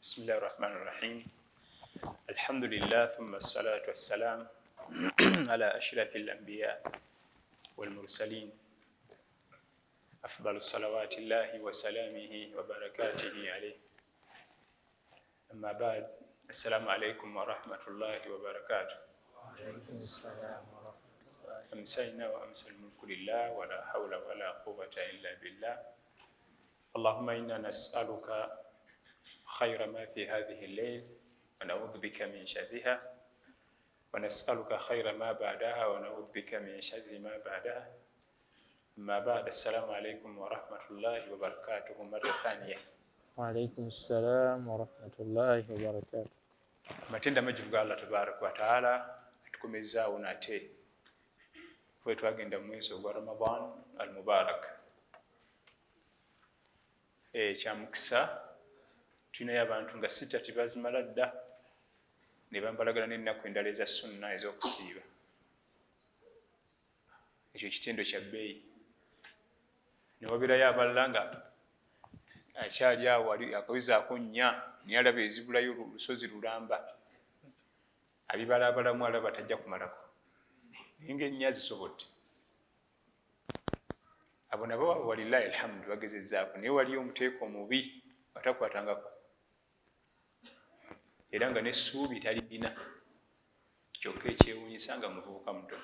Bismillahi rahmani rahim. Alhamdulillah thumma salatu wassalam ala ashrafi lambiya walmursalin afdalu salawati llahi wasalamihi wabarakatihi alayhi amma bad. Assalamu alaikum warahmatullahi wabarakatuh. Amsayna wa amsa lmulku lillah wala hawla wala quwata illa billah. Allahuma inna nasaluka khayra ma fi hadhihi lleil wa naudhu bika min sharriha wa nasaluka khayra ma badaha wa naudhu bika min sharri ma badaha. Amma bad. Assalamu alaikum warahmatullahi wabarakatuhu mara thaniya. Waalaikum salam warahmatullahi wabarakatuh. Amatendo amajjuvu ga Allah tabaraka wataala atukomezaawo nate bwe twagenda mu mwezi ogwa Ramadan al Mubarak. Kyamukisa tulinayo abantu nga sita tebazimala dda ne bambalagana n'ennaku endala eza sunna ez'okusiiba. Ekyo kitendo kya bbeeyi. Newabeerayo abalala nga akyali awo akawezaako nnya naye alaba ezibulayo lusozi lulamba, abibalaabalamu alaba tajja kumalako, naye nga ennya zisobodde. Abo nabo walillahi alhamdu bagezezzaako, naye waliyo omuteeko omubi atakwatangako era nga n'essuubi talirina, kyokka ekyewuunyisa nga muvubuka muto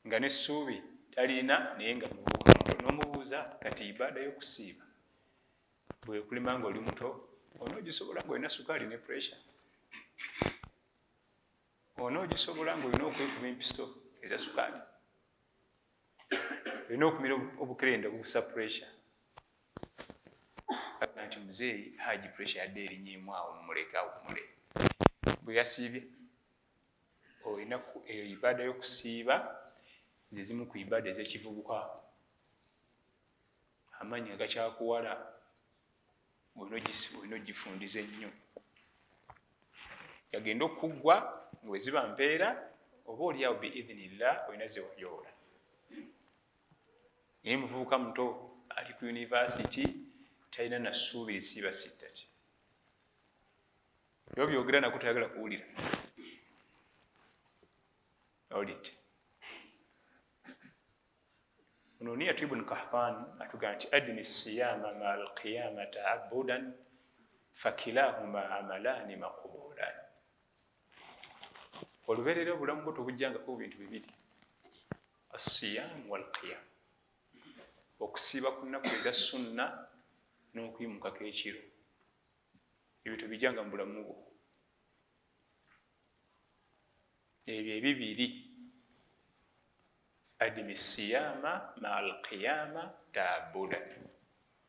nga n'essuubi talirina, naye nga muvubuka muto. N'omubuuza kati ibaada y'okusiiba bwekulima nga oli muto onoogisobola nga olina sukaali ne pressure, onoogisobola nga olina okwekuba empiso eza sukaali, olina okumira obukerenda obukusa pressure? Aga nti muzeeyi haji pressure yadde erinyeemu awo, mumuleke awummule. Bwe yasiibye olina eyo ibaada y'okusiiba ze zimu ku ibaada ez'ekivubuka, amaanyi agakyakuwala olina ogifundiza ennyo, yagenda okuggwa nga weziba mpeera oba oliawo biidhinillah olina zewayoola. Naye muvubuka muto ali ku university talina nassuubi lisiiba sittati, oba byogera nako tayagala kuwulira. Awulidde Nuniyatu ibn Kahtan atugamba nti adni siyama ma alqiyama taabudan fakilahuma amalani maqbulan. Olubeerera obulamu bwo tobujjangako bintu bibiri, asiyamu walqiyam, okusiiba ku nnaku eza sunna n'okuyimukako ekiro. Ebyo tobijjanga mu bulamu bwo, ebyo ebibiri. Adimi siyama ma alqiyama taabuda,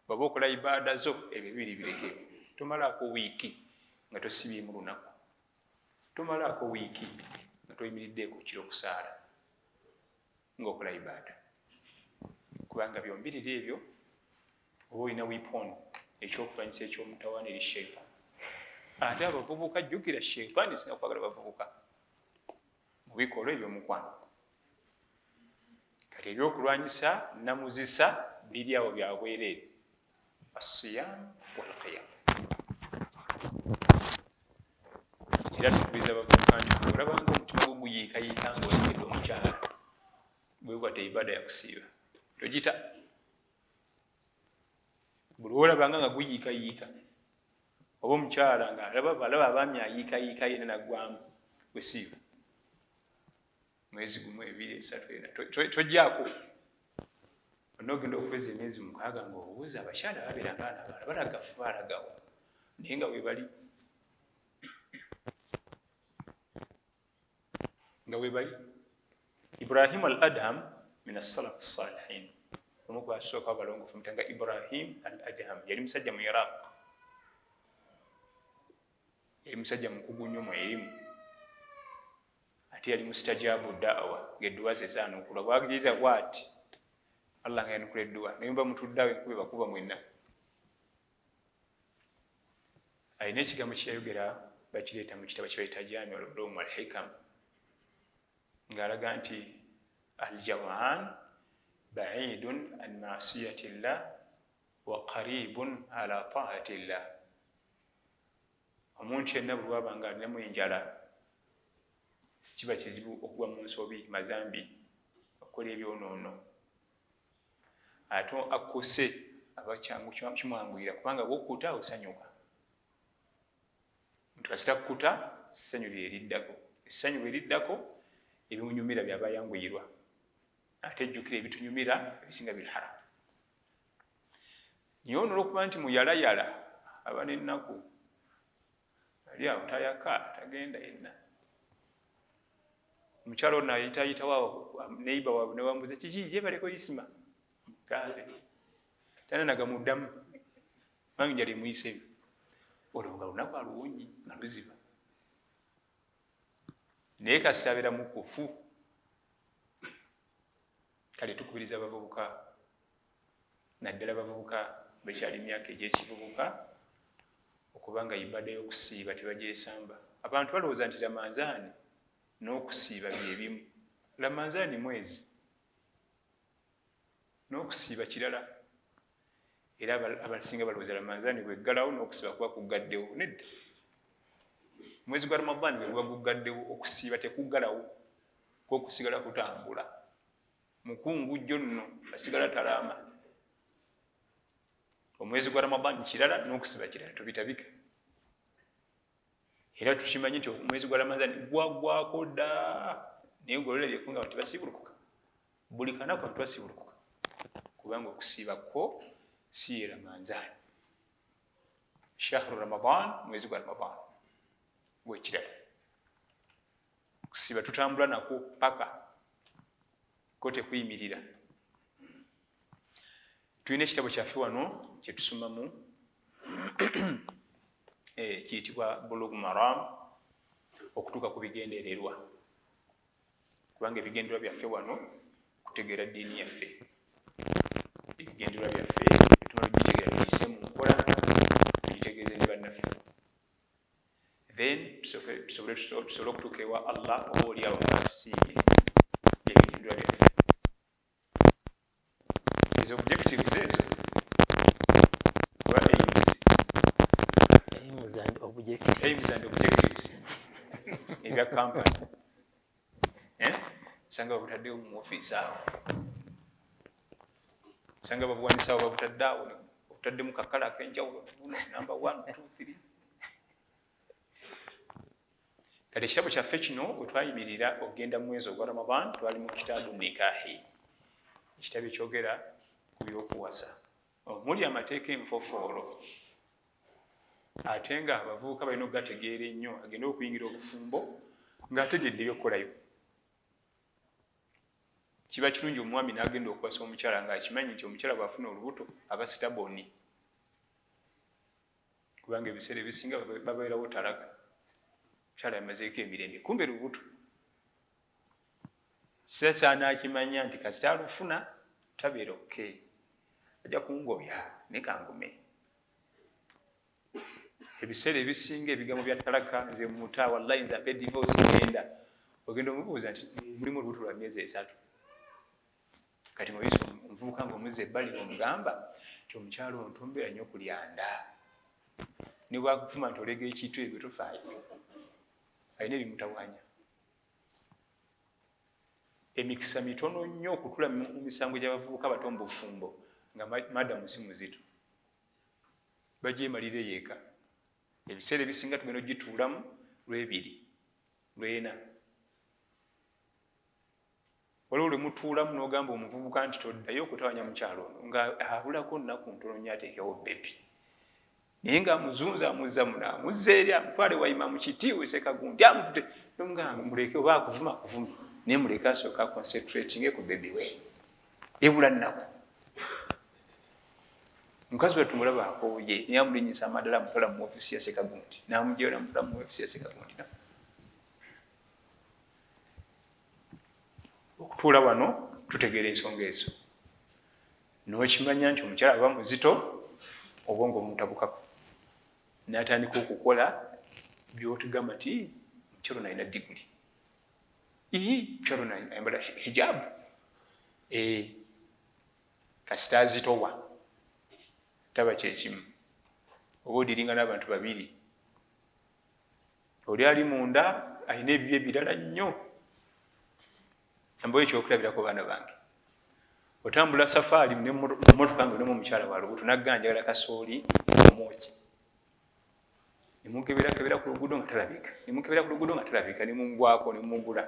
bwaba okola ibaada zo ebyo bibiri bireke. Tomalaako wiiki nga tosibyemu lunaku, tomalaako wiiki nga toyimiriddeeko kiro kusaala ng'okola ibaada, kubanga byombiriri ebyo oba olina weapon, ekyokulwanyisa ekyomutawaana eri shaitan. Ate abavubuka, jjukira shaitaani singa kwagala bavubuka mu bikolwa ebyomukwano. Kati ebyokulwanyisa namuzisa biri awo byabwereere, asiyam walqiyam. Era tukubiriza abavubuka nti olabanga omutima gwo guyiikayiika nga olengedde omukyala, bwekwata ibaada yakusiiba togita. Buli olabanga nga guyiikayiika oba omukyala nga alaba abaami ayiikayiika yena naggwamu, wesiiba mwezi gumu, ebiri, esatu, ena, tojjaako. Onoogenda okuweza emyezi 6 nga obuuza abakyala babeera nga abaana balagafu balagawo, naye nga webali nga webali. Ibrahim al Adham min assalaf salihin, omu gwasooka abalongofu mutanga Ibrahim al Adham, yali musajja mu Iraq, yali musajja mukugu nnyo mu erimu, ate yali mustajabu da'wa, ng'edduwa ze zaanukulwa. Bwagirira bwati Allah nga yanukula edduwa, naye muba mutudde awo enkuba ebakuba mwenna. Alina ekigambo kyeyayogera, bakireeta mu kitabo kibayita Jami al-Ulum wal-Hikam, ng'alaga nti aljawan baidun an masiyati llah Wa qaribun ala taati llah. Omuntu yenna bwe waba nga alinamu enjala, kiba kizibu okugwa mu nsobi, mazambi, okukola ebyonoono. Ate akkuse aba kyangu, kimwanguyira, kubanga bwokkuta osanyuka. Nti kasita kkuta, essanyu lyeriddako. Essanyu bwe liddako, ebimunyumira byaba yanguyirwa. Ate ejjukira, ebitunyumira ebisinga biri haramu. Naye ono olwokuba nti muyalayala, aba n'ennaku, ali awo tayaka, tagenda yenna. Omukyalo ono ayitayitawo awo, neiba waabwe newambuza kiki, yebaleko isima gaale tananaga muddamu, kubanga enjala emuyiseeyo. Olwo nga lunaku aluwonyi nga luziba, naye kasita abeera mukufu. Kale tukubiriza abavubuka, naddala abavubuka bakyali myaka egyekivubuka, okubanga ibada y'okusiiba tebagyesamba. Abantu balowooza nti Ramanzaani n'okusiiba byebimu. Ramanzaani mwezi, n'okusiiba kirala. Era abasinga balowooza Ramanzaani bweggalawo n'okusiiba kuba kuggaddewo. Nedda, mwezi gwa Ramadan bwe guba guggaddewo, okusiiba tekuggalawo, kwokusigala kutambula. Mukungu jjo nno asigala talaama. Omwezi gwa Ramadan kirala, n'okusiba kirala, tobitabika. Era tukimanyi nti omwezi gwa Ramadan gwagwako dda, naye gwolabyeku nga abantu tebasiibulukuka buli kanaku. Abantu basiibulukuka kubanga okusiiba kwo si ye Ramanzaani. Shahru Ramadan, mwezi gwa Ramadan gwekirala. Kusiiba tutambula nakwo paka ko tekuyimirira. Tulina ekitabo kyaffe wano kyetusomamu, kiyitibwa Bulug Maram, okutuuka ku bigendererwa, kubanga ebigendererwa byaffe wano kutegeera ddiini yaffe. Ebigendererwa byaffe tumala ogitegeera, tuyise mu nkola, tugitegeeze ne bannaffe, then tusobole okutuuka ewa Allah, oba oli awo tusiimye. Ebigendererwa byaffe ezo, objectives ezo oba aims. Aims and objectives. Aims and objectives ebya company, eh? Osanga babutaddewo mu ofiisi awo, osanga babuwanisaawo, babutadde awo, obutaddemu kakala ak'enjawulo, number one, two, three. Kati ekitabo kyaffe kino, we twayimirira okugenda mu mwezi ogwa Ramadan, twali mu kitaabu Nikahi, ekitabo ekyogera ku byokuwasa, omuli amateeka enfofoolo, ate nga abavubuka balina okugategeera ennyo, agende okuyingira obufumbo ng'ategedde ebyokukolayo. Kiba kirungi omwami n'agenda okuwasa omukyala ng'akimanyi nti omukyala bw'afuna olubuto aba stubborn, kubanga ebiseera ebisinga babeerawo talaka, omukyala yamazeeko emirembe, kumbe lubuto. Kiseera kyanakimanya nti kasita alufuna tabeera okay, ajja kungobya ne kangume. Ebiseera ebisinga ebigambo bya talaka, nze muta, wallahi nze ampe divorce, ngenda ogenda omubuuza nti mulimu olubuto lwa myezi 3. Kati muyisa omuvubuka nga omuzza ebbali, ngaomugamba nti omukyalo ono tombeera nnyo kulyanda, ne bwakufuma nti olega ekintu ebyo tofaayo, alina ebimutawanya. Emikisa mitono nnyo okutula mu misango gy'abavubuka bato mu bufumbo nga madamu si muzito, bagyemalira eyo eka. Ebiseera ebisinga tugenda ogituulamu lwebiri lwena. Waliwo lwe mutuulamu n'ogamba omuvubuka nti toddayo okutawanya mukyalo ono nga abulako nnaku ntono nnyo ateekewo baby, naye ng'amuzunza, amuzza muno, amuzza eri, amutwale wayima mu kiti wesekagundi, amutute, nomugamba muleke, oba akuvuma akuvuma, naye muleke asooka aconcentratinge ku baby we, ebula nnaku. Mukazi wattu mulaba akooye, naye amulinyisa amadala, amutwala mu ofiisi ya sekagundi, n'amugyayo, namutwala mu ofiisi ya sekagundi. Okutuula wano tutegeera ensonga ezo, n'okimanya nti omukyala aba muzito, obwongo bumutabukako n'atandika okukola byotugamba nti mukyalo nalina diguli, mukyalo ayambala hijabu, kasita azitowa. Taba kyekimu oba odiringa n'abantu babiri, oli ali munda alina ebibyo ebirala nnyo. Mbawe ekyokulabirako, baana bange. Otambula safaari mumotoka nga olimu omukyala wa lubuto, nagga njagala kasooli omwoki, nemukeberakebera ku luguudo nga talabika, nemukebera ku luguudo nga talabika, nemugwako nemugula,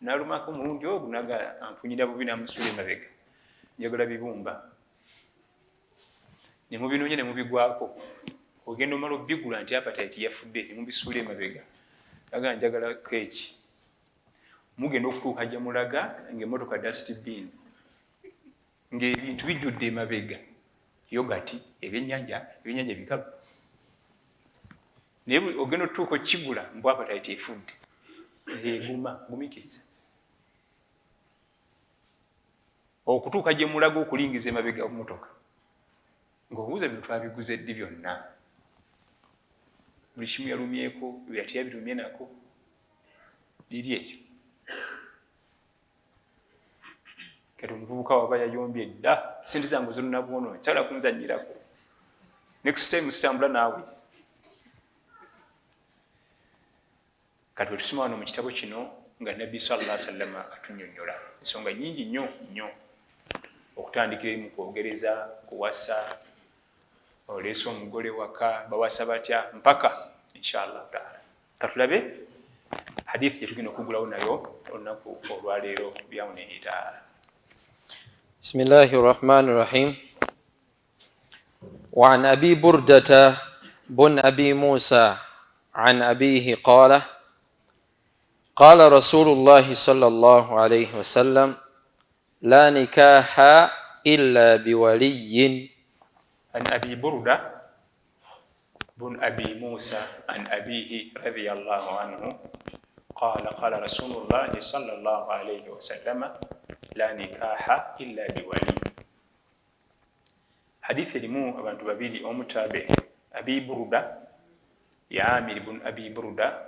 nalumako omulundi ogwo naga ampunyira bubi, namusuula emabega, njagala bibumba, nemubinoonya nemubigwako, ogenda omala obigula nti appetite yafudde, nemubisuula emabega, naga njagala keeki. Mugenda okutuuka gye mulaga ng'emmotoka dustbin, ng'ebintu bijjudde emabega, yoghurt, ebyennyanja, ebyennyanja bikalu, naye ogenda otutuuka okukigula mbu appetite efudde. Eguma gumikiriza okutuuka gye mulaga okulingiza emabega motoka ng'obuuza bino twabiguze ddi byonna, buli kimu yalumyeko ebirala teyabirumye nako liri ekyo. Kati omuvubuka waba yayombye dda, sente zange ozonabwono nsobola kunzanyirako, next time sitambula naawe. Kati bwetusoma wano mu kitabo kino nga Nabbi sallallahu alaihi wasallam atunyonyola ensonga nyingi nnyo nnyo, okutandikira eri mu kwogereza, kuwasa, oleese omugole waka, bawasa batya, mpaka inshallah taala. Katulabe hadithi gyetugenda okugulawo nayo olunaku olwaleero byawunihi taala. Bismillahi rahmani rahim. وعن أبي بردة بن أبي موسى عن أبيه قال قال رسول الله صلى الله عليه وسلم لا نكاح إلا بولي. عن أبي بردة بن أبي موسى عن أبيه رضي الله عنه قال قال رسول الله صلى الله عليه وسلم لا نكاح إلا بولي. Hadithi erimu abantu babiri, omutabe Abi Buruda ya Amir bun Abi Buruda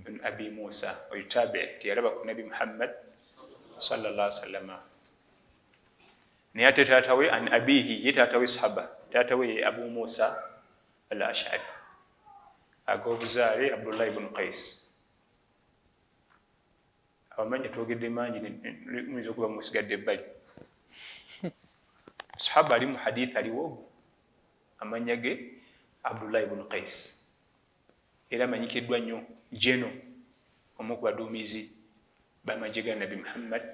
bun Abi Musa, oyo tabe teyalaba ku Nabi Muhammad sallallahu alaihi wasallam, naye ate taata we an abihi, ye taata we sahaba, taata we ye Abu Musa al Ashari, ag'obuzaale Abdullahi bun Qais. Abamanya twogedde mangi, muyinza okuba musigadde ebbali. Sahaba ali mu hadith aliwo amanya ge Abdullahi bun Qais, era amanyikiddwa nnyo jeno omu ku baduumizi b'amagye ga Nabi Muhammad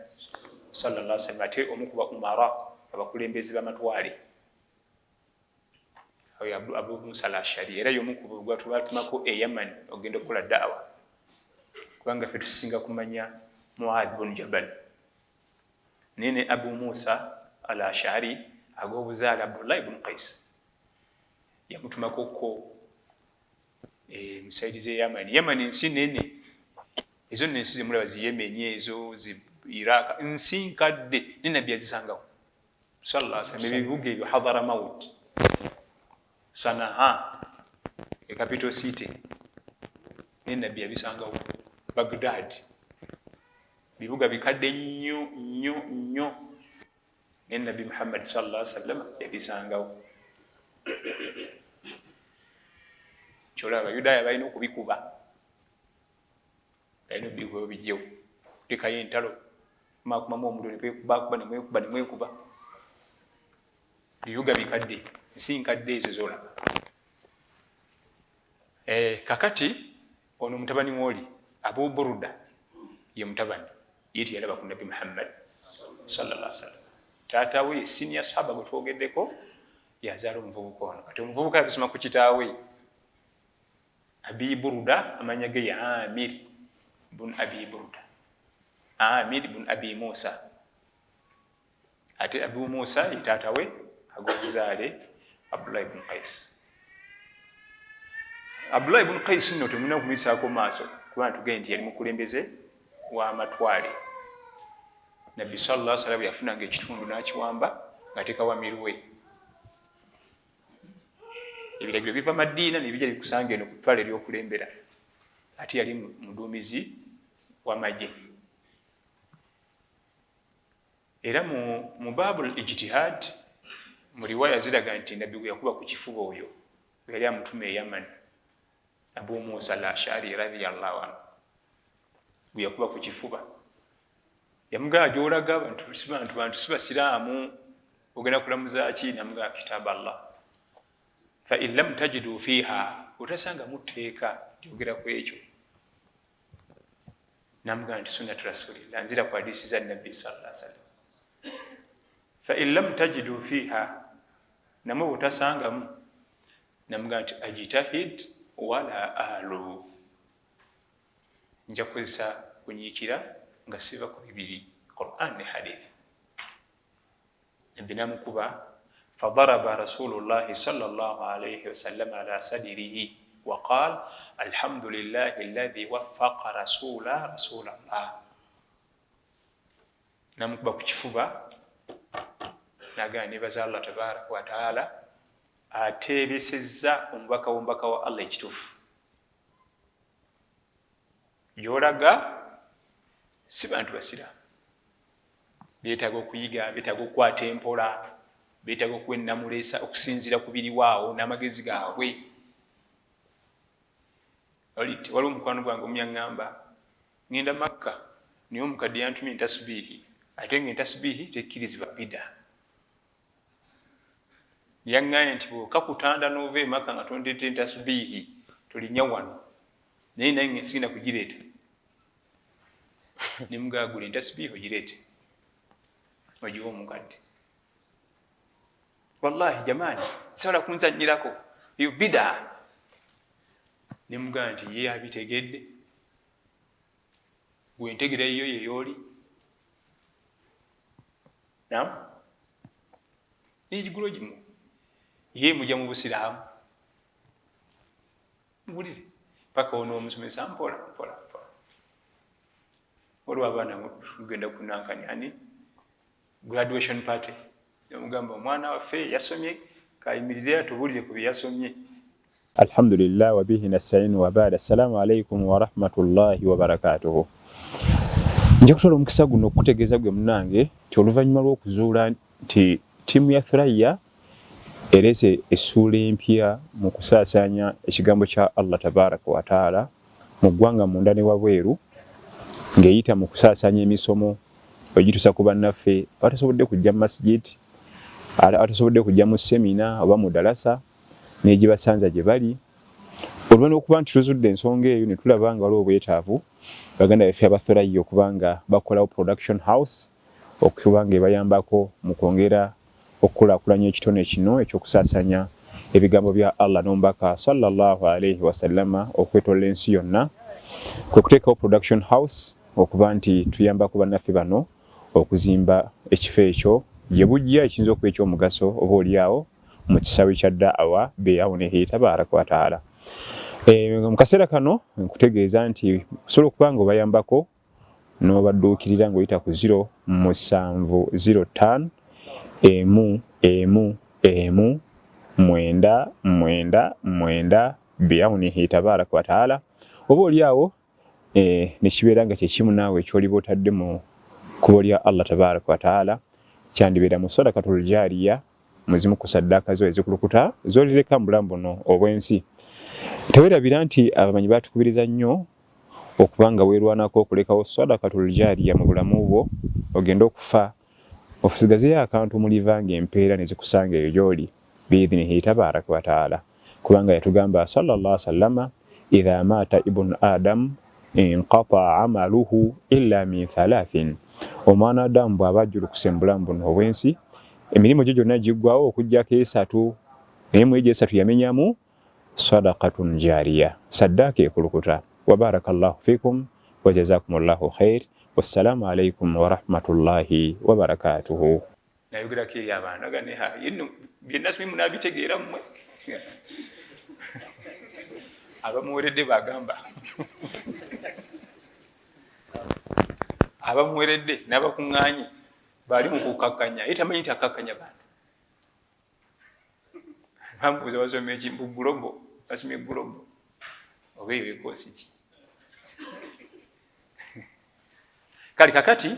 sallallahu alaihi wasallam, ate omu ku ba umara, abakulembeze b'amatwale. Oyo Abu Musa al Ashari era y'omu ku gwatumako e Yaman ogenda okukola da'awa, kubanga ffe tusinga kumanya Muad bun Jabal, naye ne Abu Musa al Ashari ag'obuzaale Abdullahi bun Qais yamutumako ko musaidi ze Yamani. Yamani nsi nene, ezo nno ensi zemulaba zi Yemeni, ezo zi Iraq, nsi nkadde, ne Nabbi yazisangawo sallallahu alaihi wasallam. Ebibuga ebyo Hadramaut, Sanaa, e capital city, ne Nabbi yabisangawo, Baghdad, bibuga bikadde nnyo nnyo nnyo, ne Nabbi Muhammad sallallahu alaihi wasallam yabisangawo. Kyolaba Abayudaaya balina okubikuba, balina obikuba bijjewo, kutekayo entalo, makumamu omuliro nemwekubakuba nemwekuba nemwekuba. Bibuga bikadde, nsi nkadde ezo zolaba. Kakati ono mutabani wooli Abu Buruda ye mutabani ye teyalaba ku Nabbi Muhammad sallallahu alaihi wasallam. Taata we senior sahaba gwe twogeddeko yazaala omuvubuka ono. Kati omuvubuka yabisoma ku kitaawe Abi Buruda, amanya ge ye Amir bun Abi Buruda, Amir bun Abi Musa, ate Abu Musa ye taata we ag'obuzaale Abdullahi bun Qais. Abdullahi bun Qais nno temulina kumuyisaako maaso, kubanga tugende nti yali mukulembeze w'amatwale. Nabbi sallallahu alaihi wasallam yafunanga ekitundu n'akiwamba ng'ateekawo amiru we. Ebiragiro biva Madiina nebijja bikusanga eno ku ttwale eryokulembera, ate yali muduumizi w'amagye. Era mu baabul ijtihad Mu riwaya ziraga nti Nabbi gwe yakuba ku kifuba oyo bwe yali amutuma e Yaman, Abu Musa al Ashari radiyallahu anhu gwe yakuba ku kifuba, yamugamba gyolaga abantu si bantu, bantu si basiraamu, ogenda kulamuza ki? Namugamba kitabu Allah, fa in lam tajidu fiha, otasangamu tteeka lyogera ku ekyo. Namugamba nti sunnatu rasulillah, nzira ku hadisi za Nabbi sallallahu alaihi wasallam. Fa in lam tajidu fiha, namwe bw'otasangamu, namugamba nti ajitahid wala alu, nja kukozesa kunyiikira nga siva ku bibiri, Quran ne hadith. Nabbi namukuba, fadaraba rasulullahi sallallahu alaihi wasallam ala sadirihi waqal alhamdulillahi alladhi waffaqa rasula rasulallah. Namukuba ku kifuba nagamba nebaza Allah tabaraka wataala ateebesezza omubaka w'omubaka wa Allah ekituufu. Gyolaga si bantu basiraamu, beetaaga okuyiga, beetaaga okukwata empola, beetaaga okuwa ennamuleesa okusinziira ku biriwaawo n'amagezi gaabwe. Waliwo omukwano gwange omu yaŋŋamba ŋŋenda Makka, naye omukadde yantumye entasubiihi, ate nga entasubiihi tekkirizibwa bida. Yaŋŋambye nti bw'okakutanda n'ova e Makka nga tondeeta entasubiihi tolinnya wano, naye nange sigenda kugireeta. Ne mugagula entasubiihi ogireete ogiwe omukadde. Wallahi jamaani, sobola kunzannyirako eyo bida. Ne mugamba nti ye abitegedde, gwe ntegera yiyo yeyooli nam n'egigulo gimu ye mujja mu busiraamu muwulire paka ono omusomesa mpola mpola mpola. Waliwo abaana tugenda kunankani ani graduation party, nemugamba omwana waffe yasomye kayimirire atubuulire ku bye yasomye. Alhamdulillah wabihi nasta'in wa ba'd. Assalamu alaikum wa rahmatullahi wa barakatuhu. Nja kutwala omukisa guno okukutegeeza gwe munnange nti oluvannyuma lw'okuzuula nti ttiimu ya Thuraya ereese essuula empya mu kusaasaanya ekigambo kya Allah tabaraka wa taala mu ggwanga munda ne wabweru ng'eyita mu kusaasaanya emisomo ogituusa ku bannaffe abatasobodde kujja mu masjid, abatasobodde kujja mu semina oba mu dalasa n'egibasanza gye bali. Oluvannyuma lw'okuba nti tuzudde ensonga eyo ne tulaba nga waliwo obwetaavu baganda baffe aba Thuraya okuba nga bakolawo production house okuba nga ebayambako mu kwongera okukulaakulanya ekitone kino eky'okusaasanya ebigambo bya Allah n'omubaka sallallahu alaihi wasallama okwetolola ensi yonna, kwe kuteekawo production house okuba nti tuyambako bannaffe bano okuzimba ekifo ekyo gye bujja ekiyinza okuba eky'omugaso oba olyawo mu kisaawe kya da'awa biaunihi tabaraka wataala. Mu kaseera kano nkutegeeza nti osobola okuba nga obayambako n'obadduukirira ng'oyita ku 0 7 0 5 1 1 1 9 9 9 biaunihi tabaraka wataala, oba olyawo nekibeera nga kyekimu naawe ekyoliba otadde mu kkubo lya Allah tabaraka wataala, kyandibeera mu sadakatul jariya, muzimu ku saddaaka zo ezikulukuta zolireka mu bulamu buno obw'ensi. Tewerabira nti abamanyi batukubiriza nnyo okuba nga weerwanako okulekawo sadakatul jariya mu bulamu bwo, ogende okufa ofusigazeyo akantu muliva ng'empeera ne zikusanga eyo gy'oli biidhinihi tabaraka wataala, kubanga yatugamba sallallahu sallama idha maata ibnu adamu inqataa amaluhu illa min thalathin, omwana Adamu bw'aba ajjulukuse mu bulamu buno obw'ensi emirimu gye gyonna giggwawo okuggyako esatu, naye mu egyo esatu yamenyamu sadaqatun jariya, saddaaka ekulukuta. Wa barakallahu fikum wa jazakumullahu khair, wassalamu alaikum warahmatullahi wabarakatuhu. Nayogerako eri abantu aga ne yenno byenasomye munabitegeera mmwe abamuweredde bagamba abamuweredde n'abakuŋŋaanye bali mu kukakkanya, ye tamanyi nti akakkanya bantu. Bamubuuza basoma eki mbu gulobo, basomye gulobo oba eyo ekoosi ki? Kale kakati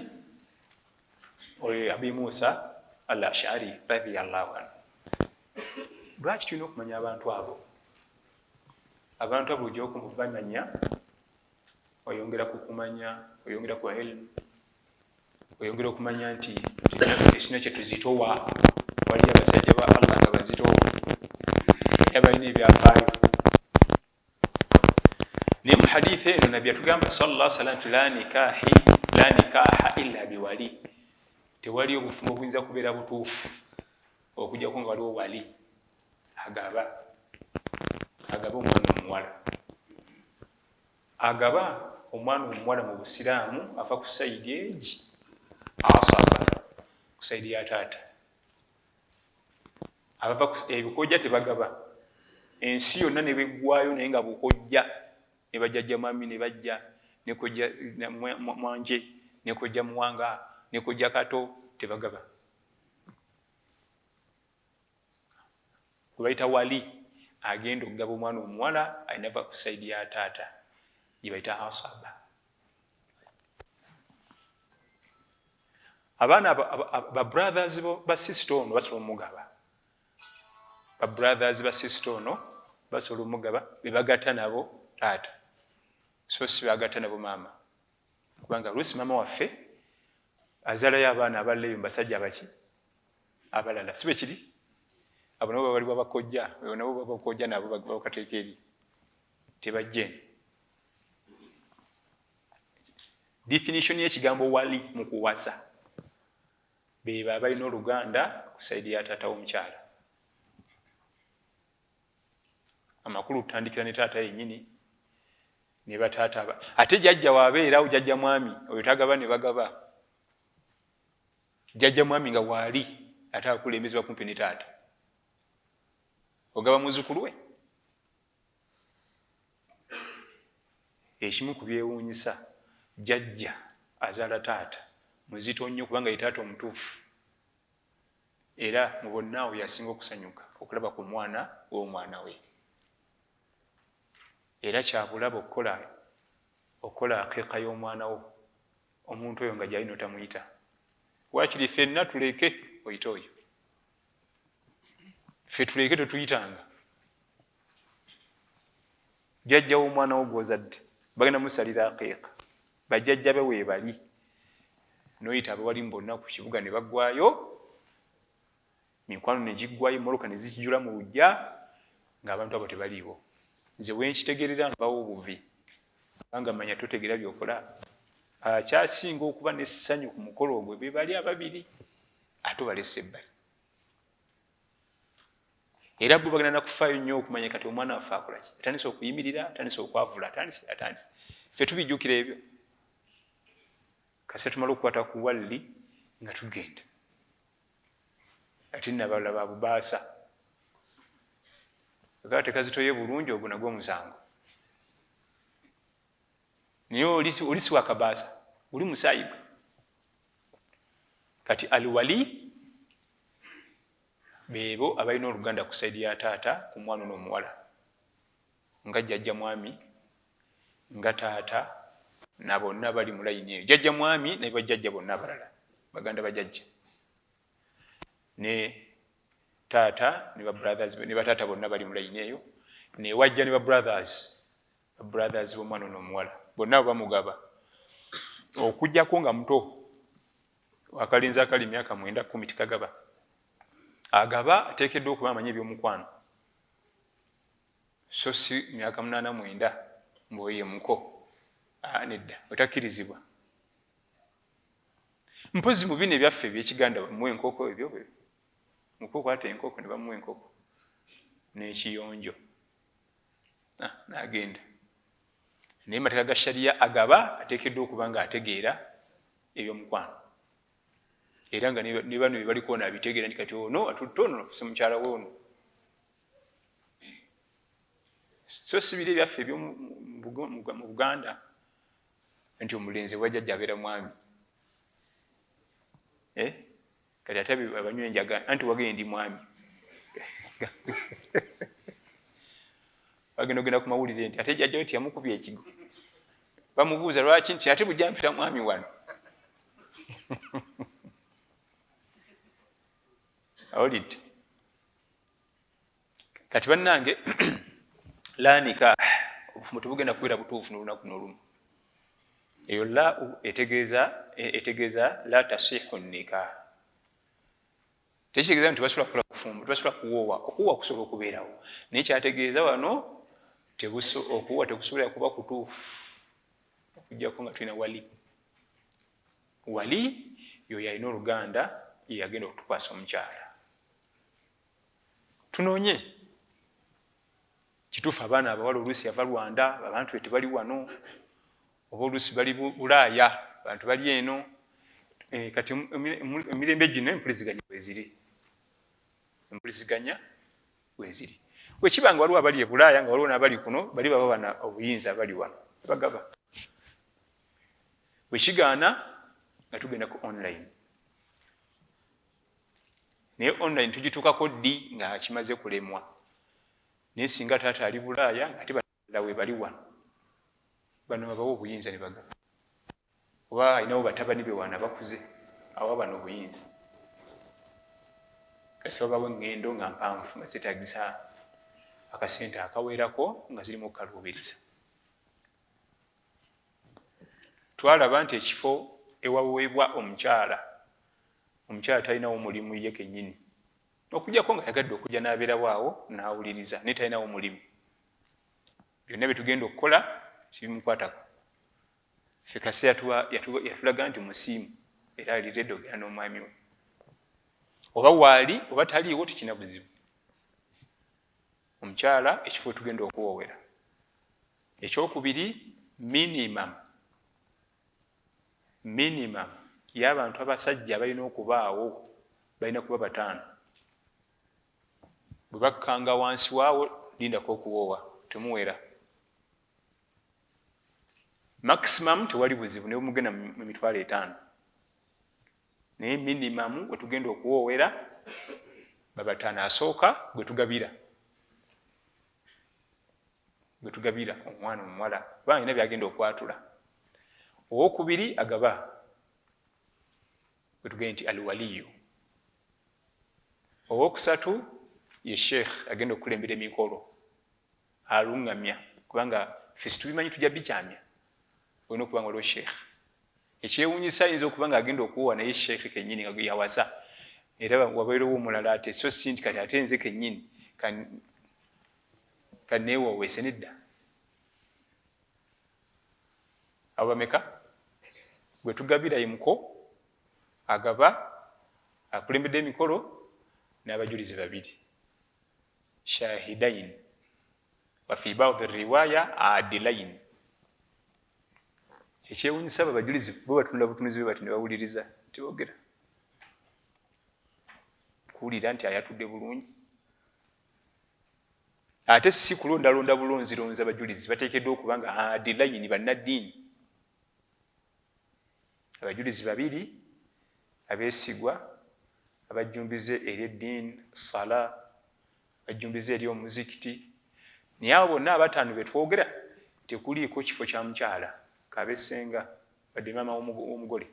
oyo Abi Musa al Ashari radiyallahu anhu. Lwaki tulina okumanya abantu abo? Abantu abo ojja okumubamanya, oyongera kukumanya, oyongera ku ilmu, oyongera okumanya nti ekino kye tuzitowa. Waliyo abasajja ba Allah nga bazitowa era balina ebyafaayo. Naye mu hadithi eno Nabbi yatugamba sallallahu alaihi wasallam nti la nikahi la nikaha illa biwali, tewali obufumbo obuyinza kubeera butuufu okujjako nga waliwo wali agaba agaba omwana omuwala. Agaba omwana omuwala mu Busiraamu ava ku sayidi egi asaba ku sayidi ya taata, abava ebikojja tebagaba ensi yonna ne beggwayo, naye nga bukojja ne bajjajja mwami ne bajja ne kojja mwanje ne kojja muwanga ne kojja kato tebagaba. Gwe bayita wali agenda okugaba omwana omuwala alina va ku sayidi ya taata gye bayita asaba. Abaana ba brothers ba sister ono basobola omugaba, ba brothers ba sister ono basobola omugaba bebagatta nabo taata, so si bagatta nabo maama, kubanga luusi maama waffe azaalayo abaana abalala eyo mubasajja abaki abalala, si bwe kiri? Abo nabo babali babakojja, nabo babakojja, nabo babakateeka eri tebajja eno. Definition y'ekigambo wali mu kuwasa beba abalina oluganda ku sayidi ya taata w'omukyala. Amakulu tutandikira ne taata yennyini ne bataata, ate jjajja waabeerawo, jjajja mwami oyo tagaba ne bagaba. Jjajja mwami nga waali ate akulembezebwa kumpi ne taata, ogaba muzzukulu we. Ekimu ku byewuunyisa, jjajja azaala taata muzito nnyo kubanga ye taata omutuufu, era mu bonna awo yasinga okusanyuka okulaba ku mwana w'omwana we. Era kyabulaba okukola aqiiqa y'omwana wo omuntu oyo nga gyali notamuyita. Wakiri ffenna tuleke oyite oyo, ffe tuleke tetuyitanga jjajja w'omwana wo gw'ozadde, bagenda musalira aqiiqa, bajjajja be weebali, noyita abawalimu bonna ku kibuga ne baggwayo, mikwano ne giggwayo, emmotoka ne zikijula mu lujja ng'abantu abo tebaliiwo. Nze wenkitegerera nvawo obuvi, kubanga manya totegeera byokola. Akyasinga okuba n'essanyu ku mukolo ogwo be bali ababiri, ate obalese ebbali. Era bo bagenda nakufaayo nnyo okumanya kati omwana waffe akolaki, atandise okuyimirira, atandise okwavula, atandise atandise. Ffe tubijjukira ebyo kasita tumala okukwata ku walli nga tugenda, ate nabalala babubaasa kaba tekazitoye bulungi, ogwo nagwo omusango. Naye oli si wakabaasa, oli musaayi gwe. Kati alwali beebo abalina oluganda ku sayidi ya taata ku mwana ono omuwala, nga jjajja mwami, nga taata, na bonna bali mu layini eyo, jjajja mwami ne bajjajja bonna abalala baganda bajjajja ne taata ne ba brothers ne bataata bonna bali mu layini eyo, newajja ne ba brothers b'omwana ono omuwala bonna bamugaba, okujjako nga muto akalinzi akali myaka 9 10 tikagaba. Agaba ateekeddwa okuba amanyi ebyomukwano, so si myaka 8 9 mbwoye muko, nedda, otakkirizibwa. Mpozi mu bino ebyaffe ebyekiganda bamuwa enkoko, ebyo muko okwata enkoko ne bamuwa enkoko n'ekiyonjo n'agenda. Naye mateeka ga shariya agaba ateekeddwa okuba nga ategeera ebyomukwano, era nga ne bano bebaliko ono abitegeera nti kati ono atutte ono si mukyala we ono, so si biri ebyaffe ebyomu Buganda nti omulenzi wajjajja abeera mwami, eh? Kati ate abanywa enjaga anti wagende ndi mwami, bagenda ogenda ku mawulire nti ate jjajja we tiyamukubye ekigo, bamubuuza lwaki nti ate bujja mpita mwami wano. Awulidde? Kati bannange, la nikah, obufumbo tebugenda kubeera butuufu n'olunaku n'olumu. Eyo la etegeeza la tasihu nikah, tekitegeeza nti tebasobola kukola bufumbo, tebasobola kuwoowa. Okuwoowa kusobola okubeerawo, naye kyategeeza wano okuwoowa tekusobola kuba kutuufu okuggyako nga tulina wali. Wali yoyo alina oluganda, yeyagenda okutukwasa omukyala. Tunoonye kituufu. Abaana abawala oluusi yava Rwanda, abantu be tebali wano, oba oluusi bali Bulaaya, abantu bali eno. Kati emirembe gino empuliziganya weziri, empuliziganya weziri. Bwekiba nga waliwo abali e Bulaaya, nga waliwo n'abali kuno, bali baba bana obuyinza, abali wano bagaba. Bwekigaana nga tugenda ku online, naye online tugituukako ddi? Nga kimaze kulemwa. Naye singa taata ali Bulaaya, nga ate balala we bali wano, bano babawa obuyinza ne bagaba, oba alinawo batabani be wana bakuze, awa bano obuyinza. Kasi wabawo eŋŋendo nga mpanvu, nga zetagisa akasente akawerako, nga zirimu okukaluubiriza. Twalaba nti ekifo ewaweebwa omukyala, omukyala talinawo mulimu ye kennyini, okujjako nga yagadde okujja n'abeerawo awo n'awuliriza, naye talinawo mulimu. Byonna bye tugenda okukola kibimukwatako. Ffe kase yatulaga nti musiimu era ali ready ogenda n'omwami we, oba waali oba taliiwo, tekina buzibu. Omukyala ekifo tugenda okuwoowera. Ekyokubiri, minimum y'abantu abasajja balina okubaawo, balina kuba 5. Bwe bakkanga wansi waawo, lindako okuwoowa, temuwera. Maximum tewali buzibu ne bwemugenda mu 50,000, naye minimum wetugenda okuwoowera babataano. Asooka gwe tugabira omwana omuwala, kubanga alina byagenda okwatula. Owokubiri agaba, gwe tugende nti alwaliyu. Owokusatu ye sheikh agenda okukulembera emikolo, aluŋŋamya, kubanga ffe situbimanyi, tujja bikyamya. Olina okuba nga waliwo sheikh. Ekyewunyisa, ayinza okuba nga agenda okuwowa naye sheikh kennyini nga yawasa, era wabeerewo omulala ate, so si nti kati ate nze kennyini kaneewoowese. Nedda. Abo bameka? Gwe tugabira ye muko, agaba, akulembedde emikolo, n'abajulizi babiri, shahidain, wa fi badi riwaya adilain. Ekyewunyisa, abo abajulizi bo batunula butunuzi bwe bati ne bawuliriza, tebogera, kuwulira nti ayatudde bulungi. Ate si kulondalonda bulonzironzi, abajulizi bateekeddwa okuba nga adilayini, bannaddiini. Abajulizi babiri abeesigwa, abajjumbize eri eddiini, sala, abajjumbize eri omuzikiti. Naye abo bonna abataano betwogera, tekuliiko kifo kya mukyala, kabesenga wadde maama w'omugole.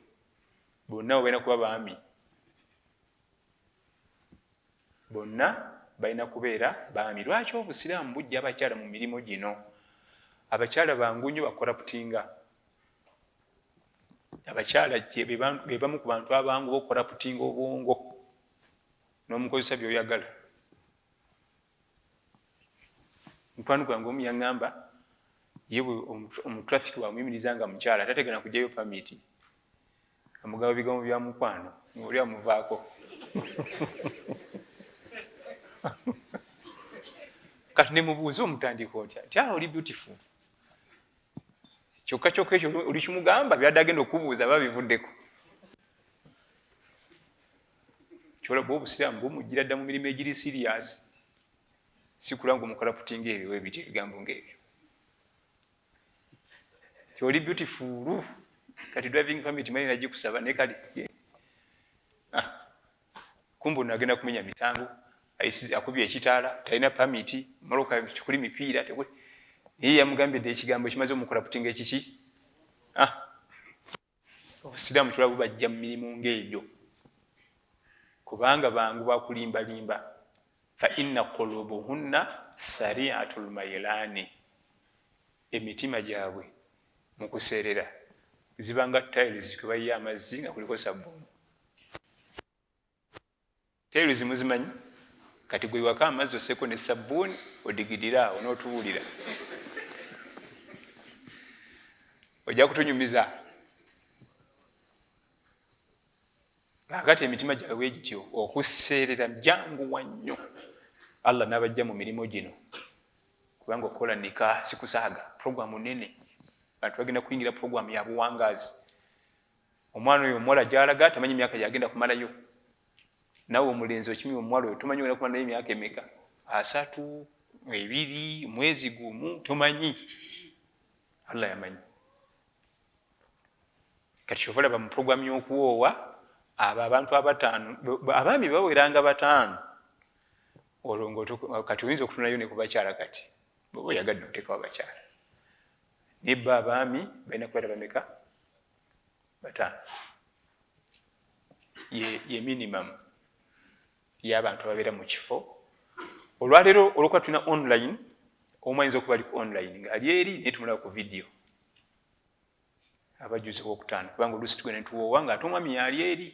Bonna bo balina kuba baami, bonna balina kubeera baami. Lwaki obusiraamu bujja abakyala mu mirimu gino? Abakyala bangu nnyo bacorruptinga. Abakyala be bamu ku bantu abangu bocorruptinga obwongo n'omukozesa byoyagala. Mukwano gwange omu yaŋŋamba ye omutraffic bwamuyimiriza nga mukyala, tategana kugyayo pamiti, amugamba bigambo bya mukwano, ngaoli amuvaako. Kati nemubuuza, omutandika otya? Nti, "Ah, oli beautiful." Kyokka kyokka ekyo olikimugamba, byadde agenda okubuuza aba bivuddeko. Kyolaba obusiraamu bumugira dda mu mirimu egiri serious, sikula nga omucorruptinga ebyo ebiti, ebigambo ngaebyo ti oli beautiful. Kati driving permit manyi nagikusaba, naye kale, ah, kumbe ono agenda kumenya misango, akubye ekitaala, talina pamiti, maloka tekuli mipiira, naye yamugambye dde ekigambo ekimaze omucorruptinga ekiki. Ah, obusiraamu tulaba bubajja mu mirimu ng'egyo, kubanga bangu bakulimbalimba. Fa inna qulubuhunna sariatu lmailani, emitima gyabwe mu kuseerera zibanga tiles kwe bayiye amazzi nga kuliko sabbuuni. Tiles muzimanyi? Kati gwe waka amazzi oseko ne sabbuuni odigidira awo n'otuwulira, ojja kutunyumiza. Kakati emitima gyabwe gityo okuseerera janguwa nnyo. Allah n'abajja mu mirimu gino, kubanga okukola nika sikusaaga, programu nene, bantu bagenda kuyingira programu ya buwangaazi. Omwana oyo omuwala gyalaga tamanyi myaka gyagenda kumalayo, nawe omulenzi okimi omuwala oyo tomanyi ogenda kumalayo emyaka emeka, 3, 2, mwezi gumu, tomanyi. Allah yamanyi. Kati kyova olaba mu programu y'okuwoowa abo abantu abataano, abaami baweranga 5, olwo kati oyinza okutunayo ne ku bakyala. Kati bw'oba oyagadde oteekawo abakyala, naye bo abaami balina kubeera bameka? 5. Ye minimum y'abantu ababeera mu kifo. Olwaleero olwokuba tulina online, omu ayinza okuba ali ku online ng'ali eri, naye tumulaba ku vidiyo abajuzi owokutaano, kubanga oluusi tugenda ne tuwoowa ng'ate omwami yali eri.